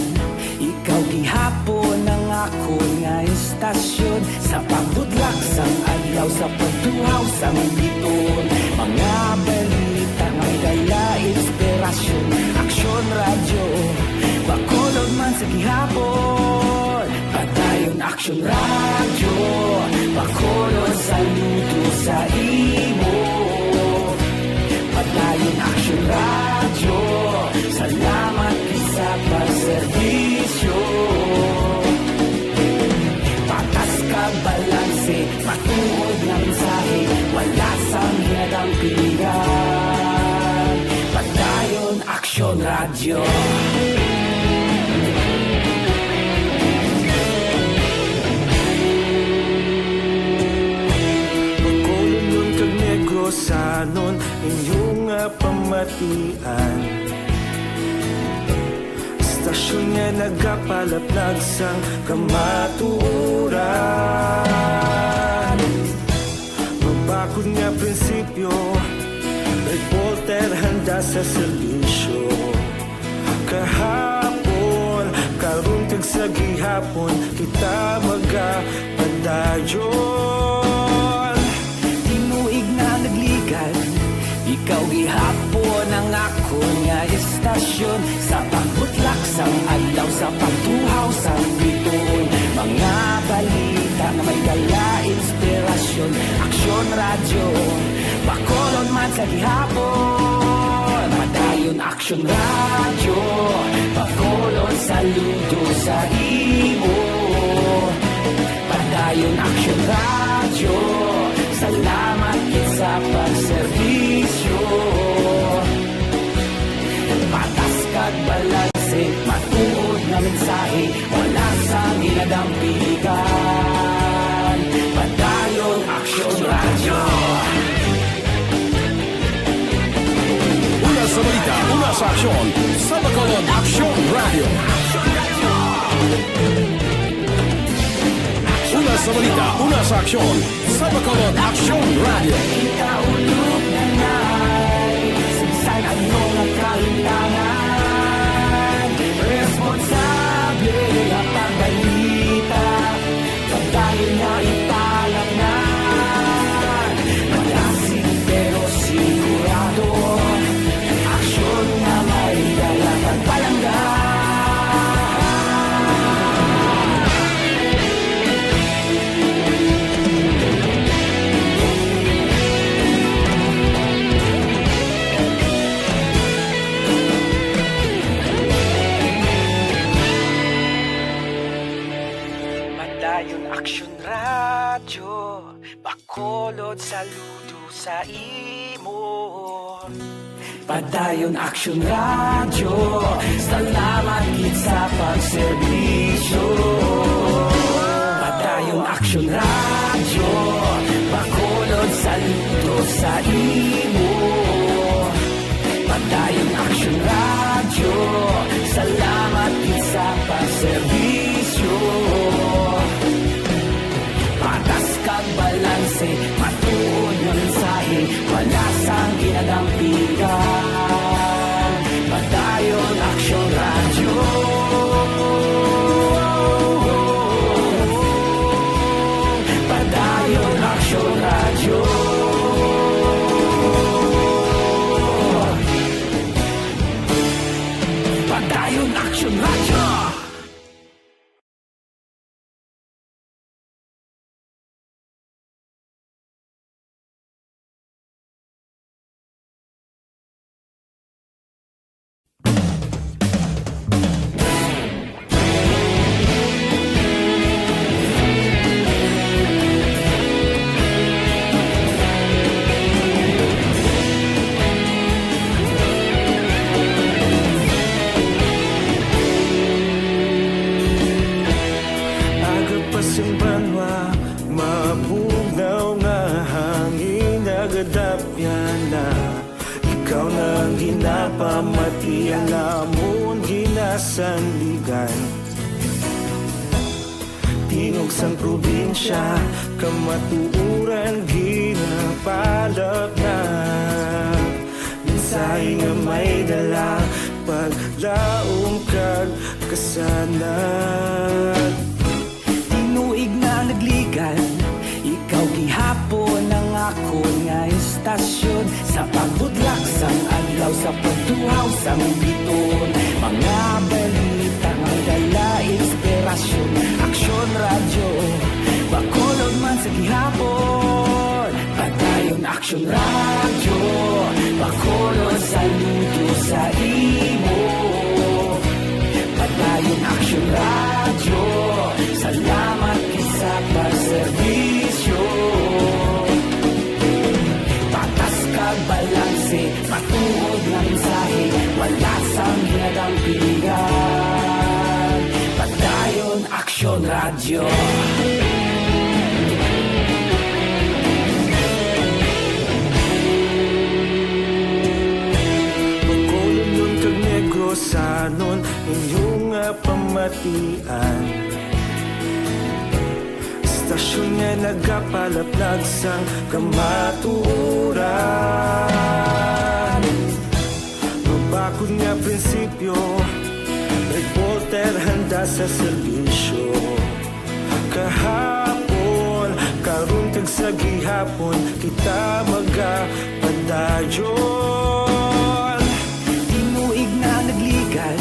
ikaw gihapon ang akon nga istasyon. Sa pagbutlak sang adlaw, sa pagtuhaw sang bituon, mga balita may dala inspirasyon. Aksyon Radyo, Bacolod man sa gihapon. Padayon Aksyon Radyo, Bacolod, saludo sa imo. Padayon Aksyon Radyo, salamat gid sa pagserbisyo. Patas kag balanse, matuod nga mensahe, wala sang ginadampigan. Padayon Aksyon Radyo. Bacolodnon kag Negrosanon, inyo nga pamatian. Istasyon nga nagapalapnag sang kamatuoran. Mabakod nga prinsipyo, reporter handa sa serbisyo. Kahapon, karon, kag sa gihapon, kita magapadayon. Tinuig nga nagligan, ikaw gihapon ang akon nga istasyon. Sa pagbutlak sang adlaw, sa pagtuhaw sang bituon, mga balita nga may dala inspirasyon. Aksyon Radyo, Bacolod man sa gihapon. Padayon Aksyon Radyo, Bacolod, saludo sa imo. Padayon Aksyon Radyo, salamat gid sa pagserbisyo. Patas kag balanse, matuod nga mensahe, wala sang ginadampigan. Padayon Aksyon Radyo. Una sa balita, una sa aksyon, sa Bacolod Aksyon Radyo. Una sa balita, una sa aksyon, sa Bacolod Aksyon Radyo. Kita ulog na nay, sinsay ano nga kalimtangan, responsable nga pagbalita. Padayon nga ipalapngan, malasig pero sigurado, aksyon nga may dala pagpalangga. Padayon Aksyon Radyo, Bacolod, saludo sa imo. Padayon Aksyon Radyo, salamat gid sa pagserbisyo. Padayon Aksyon Radyo, Bacolod, saludo sa imo. Padayon Aksyon Radyo, salamat gid sa pagserbisyo. Patas kag balanse, matuod nga mensahe, wala sang ginadampigan. Padayon Aksyon Radyo. Padayon Aksyon Radyo. Namon ginasandigan, tingog sang probinsya, kamatuoran ginapalapnag. Mensahe nga may dala, paglaom kag kasanag. Tinuig na nagligan, ikaw gihapon ang akon nga istasyon. Sa pagbudlak sang adlaw, sa pagtuhaw sang biton, mga balita nga dala inspirasyon. Aksyon Radyo, Bacolod man sa gihapon. Padayon Aksyon Radyo, Bacolod saludo sa imo. Padayon Aksyon Radyo, salamat gid sa pagserbisyo. Patas kag balanse, matuod nga mensahe, wala sang ginadampigan. Padayon Aksyon Radyo. Bacolodnon kag Negrosanon, inyo nga pamatian. Istasyon nga nagapalaplag sang kamatuoran. Mabakod nga prinsipyo, reporter handa sa serbisyo. Kahapon, karon kag sa gihapon, kita magapadayon. Tinuig na nagligan,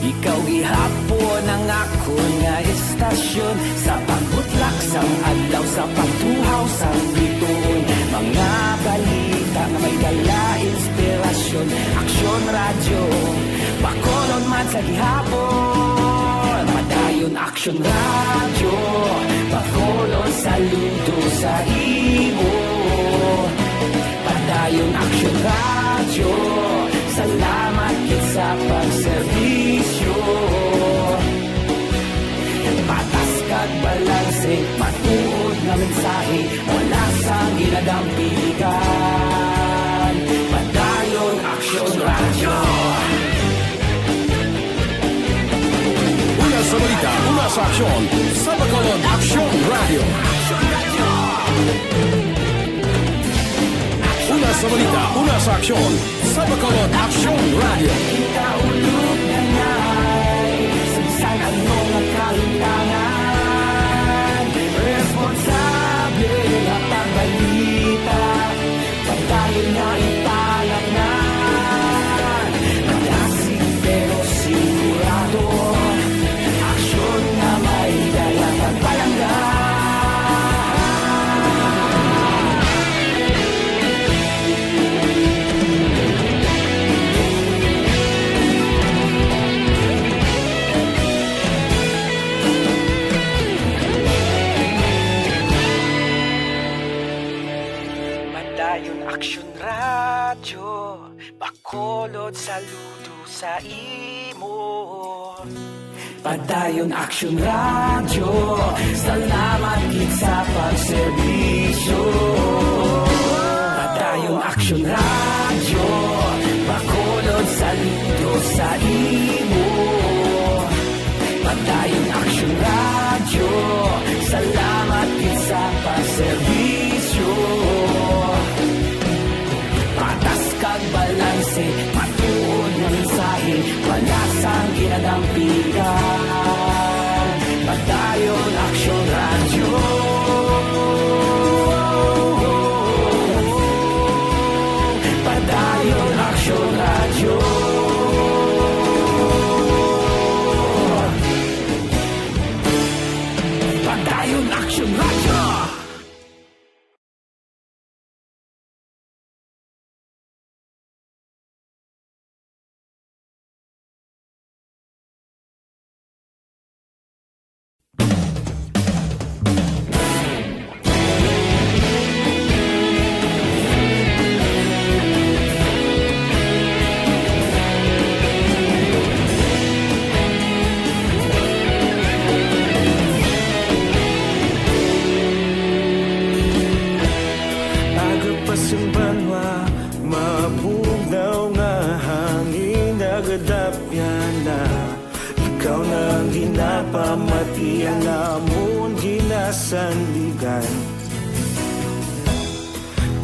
ikaw gihapon ang akon nga istasyon. Sa pagbutlak sang adlaw, sa pagtuhaw sang biton, mga balita nga may dala inspirasyon. Aksyon Radyo, Bacolod man sa gihapon. Padayon Aksyon Radyo, Bacolod saludo sa imo. Padayon Aksyon Radyo, salamat gid sa pagserbisyo. Patas kag balanse, matuod nga mensahe, wala sang ginadampigan. Padayon Aksyon Radyo. Una sa balita, una sa aksyon, sa Bacolod Aksyon Radyo. Una sa balita, una sa aksyon, sa Bacolod Aksyon Radyo. Kita ulog na ngay, sa bisan ano nga kahimtangan, responsable nga pagbalita. Padayon nga ipalapnan, malasig pero sigurado. Aksyon nga may dala kag palangga. Padayon Aksyon Radyo, Bacolod saludo sa imo. Padayon Aksyon Radyo, salamat gid sa pagserbisyo. Padayon Aksyon Radyo, Bacolod saludo sa imo. Padayon Aksyon Radyo, salamat gid sa pagserbisyo. Patas kag balanse, matuod nga mensahe, wala sang ginadampigan. Padayon Aksyon Radyo. Pamatian namon ginasandigan,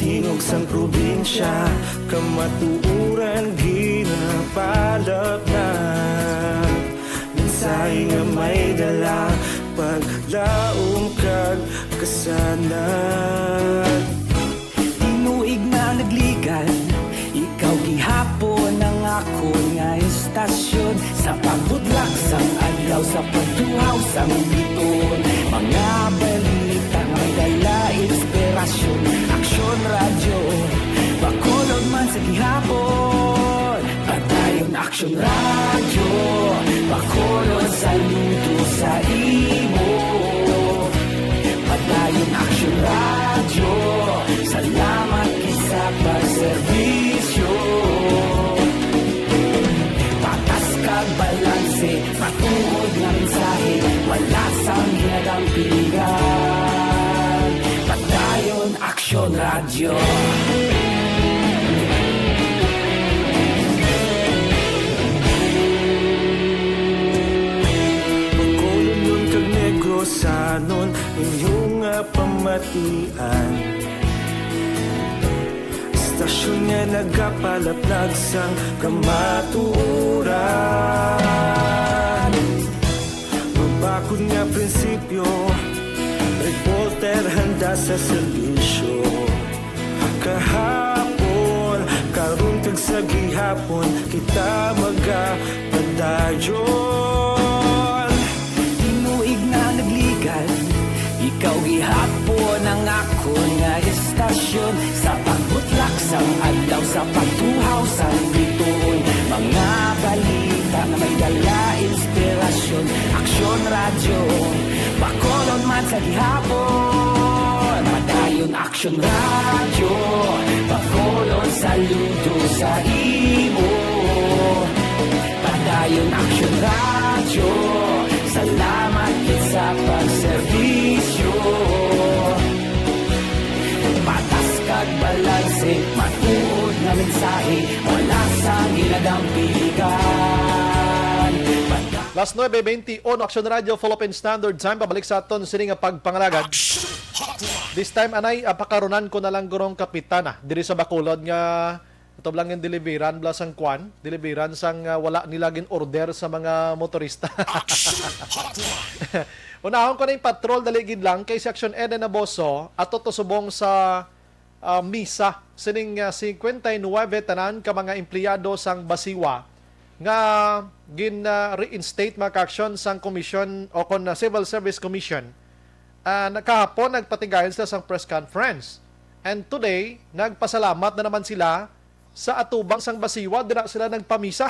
tingog sang probinsya, kamatuoran ginapalapnag. Mensahe nga may dala, paglaom kag kasanag. Tinuig na nagligan, ikaw gihapon ang akon nga estasyon. Sa pagbutlak sang adlaw, sa pagtuhaw sang biton, mga balita nga may dala inspirasyon. Aksyon Radyo, Bacolod man sa gihapon. Padayon Aksyon Radyo, Bacolod, saludo sa imo. Padayon Aksyon Radyo, salamat gid sa pagserbisyo. Patas kag balanse, matuod nga mensahe, wala sang ginadampigan. Padayon Aksyon Radyo. Bacolodnon kag Negrosanon, inyo nga pamatian. Estasyon nga nagapalaplag sang kamatuoran. Mabakod nga prinsipyo, reporter handa sa serbisyo. Kahapon, karon kag sa gihapon, kita magapadayon. Tinuig na nagligan, ikaw gihapon ang akon nga estasyon. Sa pagbutlak sang adlaw, sa pagtuhaw sang bituon, mga balita nga may dala inspirasyon. Aksyon Radyo, Bacolod man sa gihapon. Padayon Aksyon Radyo, Bacolod, saludo sa imo. Padayon Aksyon Radyo, salamat gid sa pagserbisyo. Patas kag balanse, matuod nga mensahe, wala sang ginadampigan. Padayon Las nuebe veintiuno, Aksyon Radyo, Philippine Standard Time. Pabalik sa aton sini nga pagpangalagad. This time, anay, ah, pakaronan ko na lang gurong kapitana diri sa Bacolod nga ito lang yung deliveran, bla sang kwan, deliveran sang, ah, wala nila gin-order sa mga motorista. Unahon ko na yung patrol, dali gid lang, kay si Aksyon Eden Naboso, ato to subong sa ah, misa sining, ah, singkwenta y nuwebe tanan ka mga empleyado sang Basiwa nga gin, ah, reinstate, mga kaaksyon, sang Commission o kon, ah, Civil Service Commission. Ah, na-, kahapon nagpatigayon sila sang press conference. And today, nagpasalamat na naman sila sa atubang sang Basiwa, dira sila nagpamisa.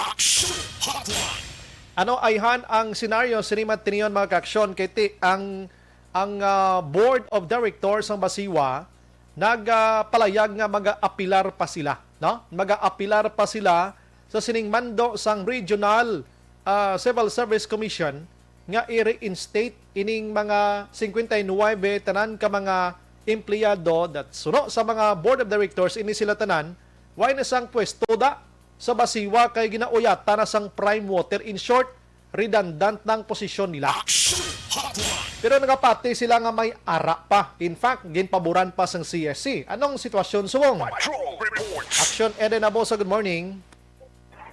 Ano ayhan ang senaryo sini, matinion, mga kaaksyon, kay ti ang, ang, ah, Board of Directors sang Basiwa nagpalayag nga magaapilar pa sila, no? Magaapilar pa sila sa sining mando sang Regional, ah, Civil Service Commission nga i-reinstate ining mga singkwenta y nuwebe tanan ka mga empleyado that suno sa mga Board of Directors, ini sila tanan way na sang pwesto da sa Basiwa kay ginauyatan na sang Prime Water. In short, redundant na ang posisyon nila. Action Hotline. Pero nagapati sila nga may ara pa. In fact, ginpaboran pa sang C S C. Anong sitwasyon subong? Patrol Reports. Action Eden Naboso, good morning.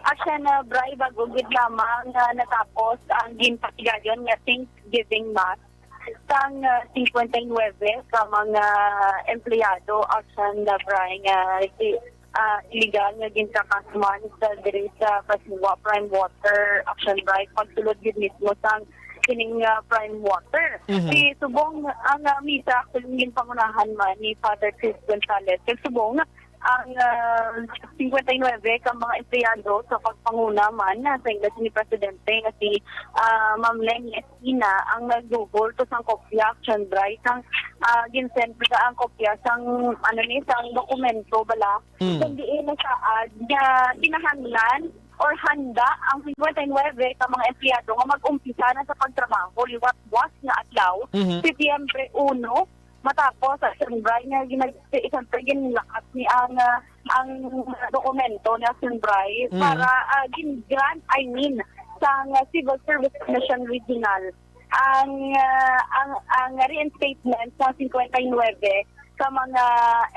Action, uh, Bri, bago gid lamang nga natapos ang ginpatigayon nga Thanksgiving Mass sang, uh, singkwenta y nuwebe ka mga empleyado, Action, uh, Bri, nga si, uh, illegal nga gintakasman sa diri sa Basiwa Prime Water, Action, Bri, pagsulod gid mismo sang kining, uh, Prime Water. Mhm. Si subong ang, uh, misa actually ginpangunahan man ni Father Chris Gonzalez. Kag subong ang, ah, singkwenta y nuwebe ka mga empleyado sa pagpanguna man, ah, sa ila ni Presidente nga si, ah, Ma'am Leni Espina ang nagduhol to sang kopya, Action, Bri, sang, ah, ginsend nila ang kopya sang, ano ni, sang dokumento bala. Mm. Kung diin nasaad nga kinahanglan or handa ang singkwenta y nuwebe ka mga empleyado nga mag-umpisa na sa pagtrabaho liwat buwas nga adlaw, Mhm. Setyembre uno, matapos sa Action, Bri, nga ginag-, siyempre, ginlakat ni ang, ah, ang dokumento ni Action, Bri, Mhm. para, ah, gin-grant, I mean, sa, ah, Civil Service Commission Regional. ang, ah, ang, ang reinstatement sa fifty-nine ka mga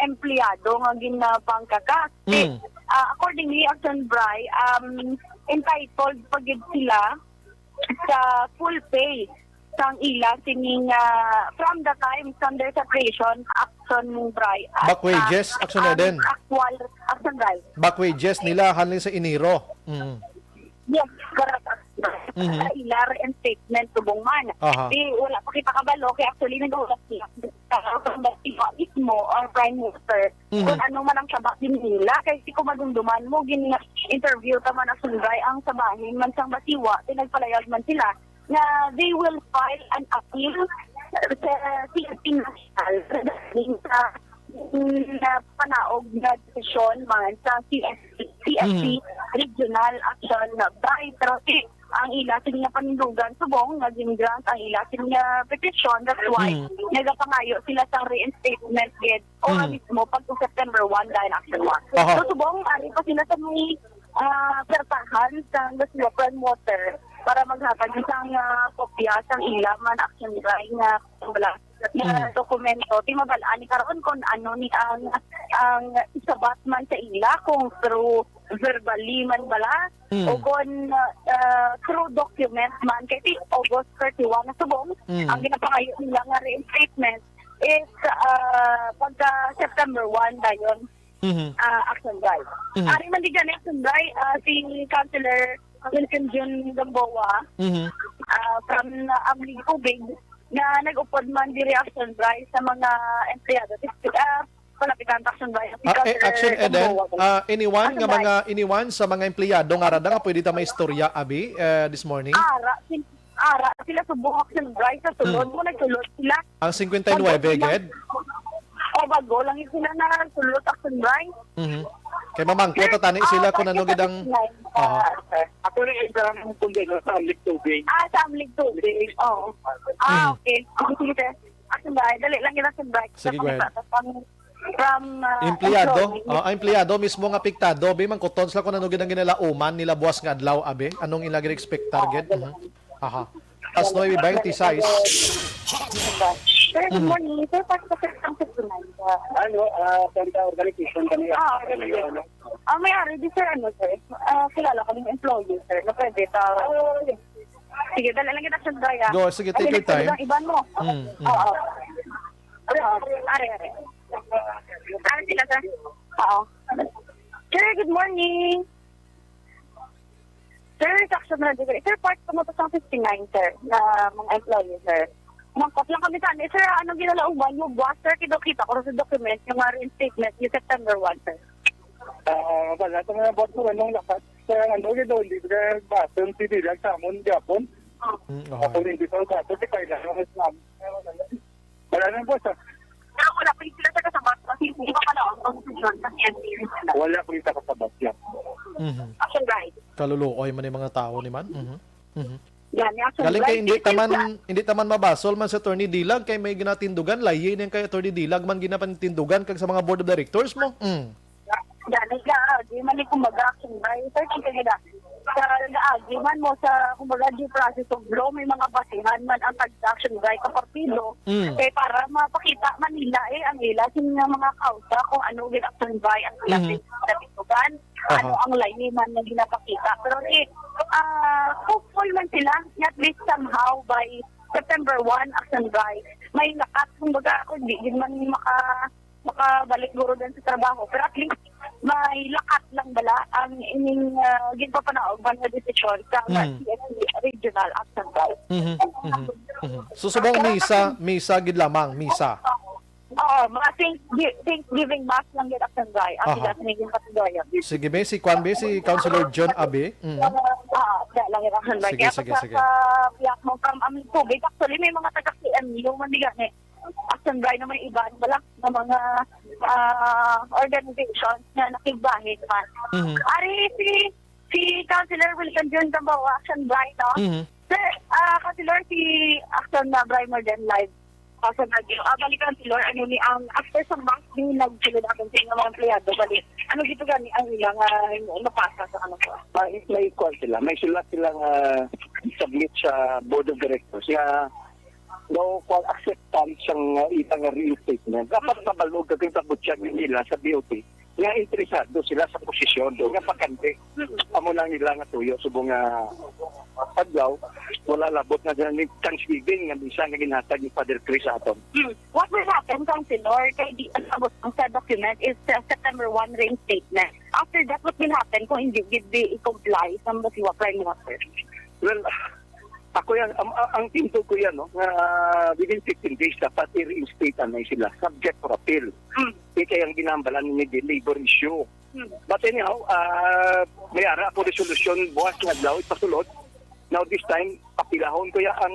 empleyado nga ginapangkaka. Mm. Ah, accordingly, Action Bri, um, entitled pa gid sila sa full pay sang ila sining, ah, from the time sang their separation, Action Bri, at, Back wages, ah, Action ang Eden. Actual Action Bri. Back wages nila halin sa Enero. Mm. Yes, correct. Mhm. Sa ila reinstatement subong man. Aha. Di, wala pa kita kabalo, kay actually naghulat sila sa Batiwa mismo or Prime Minister Mhm. kung ano man ang sabak din nila. Kay si kung madumduman mo, gin-interview ta man ang Sungay, ang sa bahin man sang Batiwa, pinagpalayag man sila na they will file an appeal sa C S P National regarding sa, mm, na panaog nga desisyon man sa C S P, C S P Mhm. Regional Action Bri. Pero si, ang ila sini nga panindugan subong nga gin-grant ang ila sini nga petition. That's why Mhm. nagapangayo sila sa reinstatement gid o Mhm. mismo pag September one dahil action one. Aha. So, subong, ari pa sila sa may, ah, pertahan sa Gasuapan Water para maghatag isang, ah, kopya sang ila man action dry nga wala nga Mhm. dokumento. Di mabal-an ni karon kung ano ni ang, ang isabat man sa ila, kung through verbally man bala Mhm. o kung, ah, through document man. Kay si August thirty-one na subong, Mhm. ang ginapangayo nila nga reinstatement is, ah, pagka September one dayon, Mhm. ah, action dry. Mhm. Ari man di gani action dry, ah, si Councilor Wilson Jun Gamboa, Mhm. ah, from, ah, Amlig Tubig, na nag-upod man diri action dry sa mga empleyado. Ah, palapitan ta action dry. Si Ah, eh, Councilor action, Eden, Gamboa. Ah, anyone Action nga dry. Mga, anyone sa mga empleyado nga rada nga pwede ta maistorya, abi, eh, this morning? Ara, sin-, ara, sila subong action dry sa sulod Hmm. mo, nagsulod sila. Ang fifty-nine, Bago lang. Ged? O, bago lang yung sila na sulod action dry. Mhm. Kay mamangkot ta tani Ah, sila kung ano bakit gid ang fifty-nine? Aha. Ah, sir. Ako rin yung isang kung gano'n sa Amlig Tubig. Ah, sa Amlig Tubig. Oo. Ah, Mhm. okay. Sige, sige, sir. Action dry. Dali lang yun, action dry. Sige, go ahead. Sa pang-, from, ah, Empleyado? Employee. Ah, ang empleyado mismo nga apektado, bi, mangkuton sila kung ano gid ang ginalauman nila buwas nga adlaw, abi? Anong ila gid expectar Oo, gid? Dali. Mhm. Aha. Alas nuebe veintiséis. Sir, good Mhm. morning. Sir, pastor, sir, ang sa Brunei, sir. Ano, ah, Santa Organization kami. Ah, organization. Ah, may ari di, sir, ano, sir? Ah, kilala ko ng employee, sir. Na pwede ta-, sige, dali lang kita, sir, Brian. Go, sige, take your time. Ang iban mo. Mm, mm. Oo. Ari, ari. Ari sila, sir. Oo. Sir, good morning. Sir, sa action na dito. Sir, part ko mo to sa fifty-nine, sir, na mga employee, sir. Mangkot lang kami sa ano, sir, ano ginalauman mo? Buwas, sir, kita ko sa document, yung mga reinstatement, yung September one, sir. Ah, wala sa mga boss mo, anong lakas? Sa ano, yun, hindi ka baton, hindi lang sa amon, Japon. Mm, okay. Ako hindi pa baton, di kailangan mas namin. Wala nang boss, ah. Pero wala pa yung sila sa kasabot kasi hindi pa pala ang constitution sa C N C. Wala pa yung sa kasabot, yeah. Mhm. Action right. Kaluluoy man yung mga tao ni man. Mhm. Mhm. Yan, yung action Galing kay right. Hindi taman, hindi taman mabasol man sa Attorney Dilag kay may ginatindugan, layi niyang kay Attorney Dilag man ginapatindugan kag sa mga board of directors mo. Mm. Yan, nag-aagi man yung kumbaga action right. Sir, kung kaya sa nag-aagi man mo sa, kumbaga, due process of law, may mga basihan man ang pag-action right sa partido. Mm. Kay para mapakita man nila, eh, ang ila, sino nga mga kausa, kung ano gid action right ang ila Mhm. pinagtatugan, ano Aha. ang line man na ginapakita. Pero, eh, ah, hopeful man sila, at least somehow by September one, action right. May lakat, kumbaga, kung di din man maka-, makabalik guro din sa trabaho. Pero at least, may lakat lang bala ang ining, ah, ginpapanaog man nga desisyon sa Mm. C S C Regional Action Right. Mhm, mhm, mhm. So, subong misa, misa gid lamang, misa. Oo, mga thanks-, Thanksgiving Mass lang gid, Action Right. Ang Aha. Sila sa inyong katugayan. Sige, be, si Kwan, be, si Councilor John Abe. Mm. Ah, wala lang gid, Action Right. Sige, Kaya sige, sa, sige. Sa biyak mo from Amling Tubig, actually, may mga taga C M U man di gani. Action Right naman iban, wala na mga, ah, organizations na nakigbahin man. Mhm. Ari si, si Councilor Wilson Jun Gamboa, Action Right, no? Mhm. Sir, ah, Councilor, si Action na Brian Morden Live. Ah, sa radyo. Ah, bali, Councilor, ano ni ang after sa mass, di nagsulod ako sa mga empleyado, bali, Ano gito gani ang ilang, ah, napasa sa ano po? May, may kuwan sila, may sulat sila nga submit sa Board of Directors nga no kuwan acceptance sang, ah, ilang reinstatement. Dapat mabalog kag kabutyag nila sa B O P nga interesado sila sa posisyon nga bakante. Amo lang nila nga tuyo subong nga adlaw, wala labot nga dyan ni Thanksgiving nga misa nga ginhatag ni Father Chris sa aton. Hmm. What will happen, Councilor, kay di ang abot ang sa document is sa September one reinstatement. After that, what will happen kung hindi gid di i-comply sa Basiwa Prime Water? Well, ako yan, ang, ang, ang team ko yan, no, nga within fifteen days dapat i-reinstate na sila, subject for appeal. Hmm. Kay ang ginambalan ni di labor issue. Hmm. But anyhow, ah, may ara ako resolution buwas nga adlaw ipasulod. Now this time, apilahon ko ya ang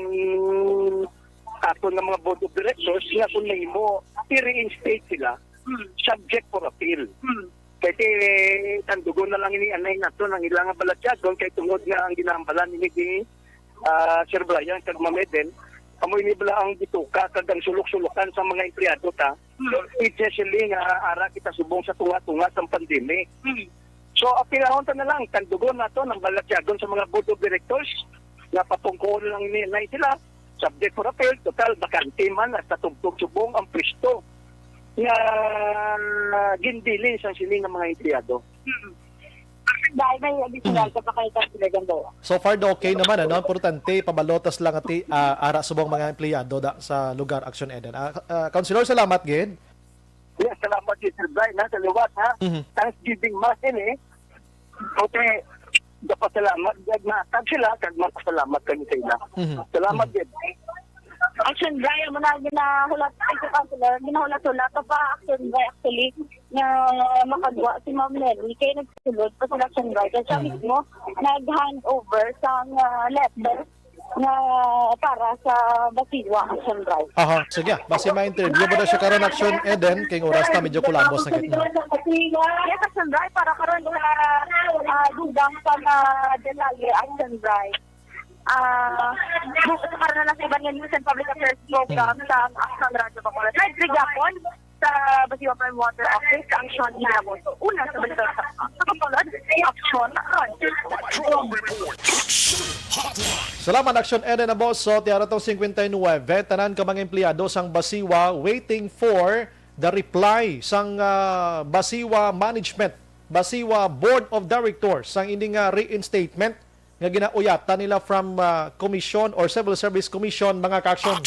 aton nga mga board of directors nga kung mahimo, i-reinstate sila, Hmm. subject for appeal. Hmm. Kay ti, tandugon na lang ini anay nato ang ilang balatyagon kay tungod nga ang ginambalan ini ni, ah, Sir Brian kag Ma'am Eden, amo ini bala ang bituka kag ang sulok-sulokan sa mga empleyado ta. Hmm. Especially nga ara kita subong sa tunga-tunga sang pandemic. Hmm. So, apilahon ta na lang, tandugon nato ang balatyagon sa mga board of directors nga papungkoon lang ni, na sila, subject for appeal, total, bakante man, hasta tubtob subong ang pwesto nga ginbilin sang sini nga mga empleyado. Hmm. Dahil may additional Hmm. ka pa kay Councilor Gamboa. So far, do okay naman, ano? Importante, pabalotas lang ati, ah, ara subong mga empleyado da, sa lugar, Action Eden. Ah, ah, Councilor, salamat gid. Yes, salamat gid, Sir Brian, ha, sa liwat, ha. Mhm. Thanksgiving Mass ini. Okay, gapasalamat gid matag sila, kag magpasalamat kami sa ila. Mhm. Salamat Mhm. gid. Action Brian, mo na ginahulat, ay, sa Councilor, ginahulat-hulat pa, Action Brian, actually, nga makagwa si Ma'am Nelly, kay nagsulod pa sila, Action Brian. Kaya siya Mhm. mismo nag-hand over sa, ah, letter nga para sa Basiwa, Action Brian. Aha, sige. Basi ma-interview mo na siya karon, Action Eden, kay ang oras na medyo kulabos na gid na. Yes, Action Brian, para karon sa, ah, dugang pa nga detalye, Action Brian. Ah, bukas karon na lang sa iban nga news and public affairs program Mhm. sa Action Radio Bacolod. Live sa gihapon sa Basiwa Prime Water Office, Action Hinabo. Una sa balita sa, sa Bacolod, Action Radio. Salamat, Action Eden Aboso. Tiara tong cincuenta y nueve, tanan ka mga empleyado sang Basiwa waiting for the reply sang, ah, Basiwa Management, Basiwa Board of Directors, sang ini nga reinstatement nga ginauyatan nila from, ah, Commission or Civil Service Commission, mga ka-action.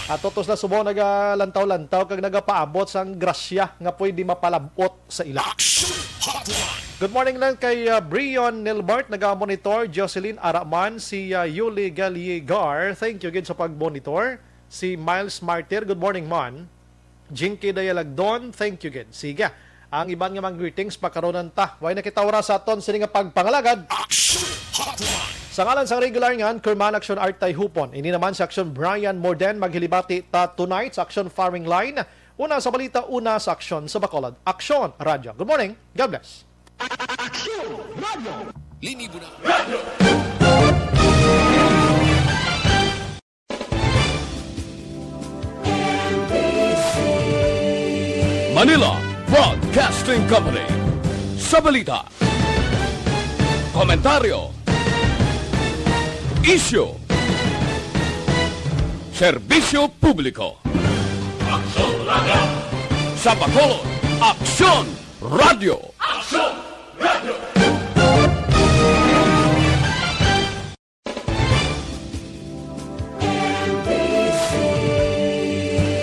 Ato to sila subong nagalantaw-lantaw kag nagapaabot sang grasya nga pwede mapalab-ot sa ila. Good morning lang kay, ah, Brion Nilbert, naga-monitor. Jocelyn Araman, si, ah, Yuli Galigar, thank you gid sa pag-monitor. Si Miles Martir, good morning, man. Jinky Dayalagdon, thank you gid. Sige, ang iban nga mga greetings, pakaronan ta. Way na kita oras sa aton sini nga pagpangalagad. Action Hotline! Sa ngalan sang regular nga Anchorman, Action Art Tayhupon. Ini naman si Action Brian Morden. Maghilibati ta tonight sa Action Firing Line. Una sa balita, una sa aksyon sa Bacolod. Action Radyo. Good morning. God bless. Action Radyo. Linibo na. Manila Broadcasting Company. Sa balita, komentaryo, isyu, serbisyo publiko. Aksyon Radyo. Sa Bacolod, Aksyon Radyo. Aksyon Radyo.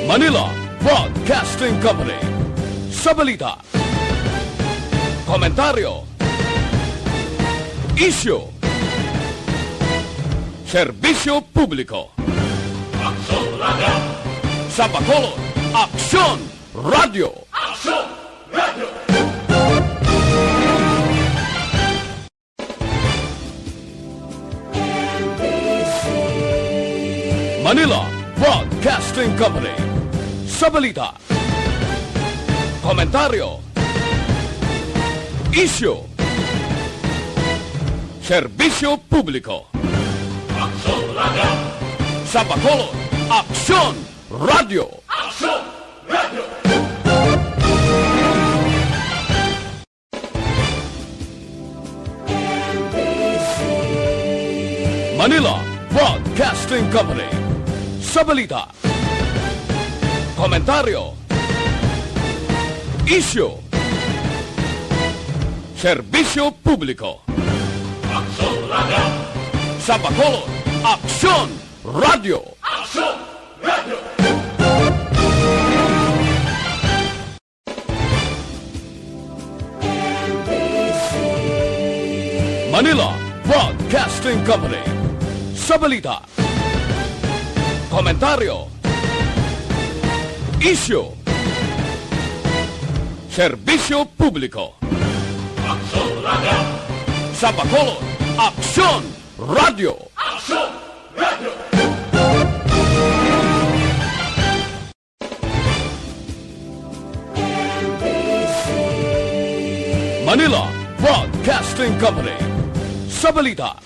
Manila Broadcasting Company. Sa balita, komentaryo, isyu, serbisyo publiko. Aksyon Radyo. Sa Bacolod, Aksyon Radyo. Aksyon Radyo. Manila Broadcasting Company. Sa balita, komentaryo, isyu, serbisyo publiko. Aksyon Radyo. Sa Bacolod, Aksyon Radyo. Aksyon Radyo. Manila Broadcasting Company. Sa balita, komentaryo, isyu, serbisyo publiko. Aksyon Radio. Sa Bacolod, Aksyon Radio. Aksyon Radio. Manila Broadcasting Company. Sa balita, komentaryo, isyu, serbisyo publiko. Aksyon Radio. Sa Bacolod, Aksyon Radio. Aksyon Radio. Manila Broadcasting Company. Sa balita,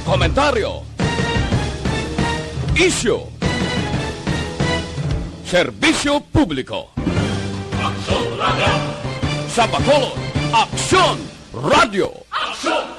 komentaryo, isyu, serbisyo publiko. Aksyon Radio. Sa Bacolod, Aksyon Radio. Aksyon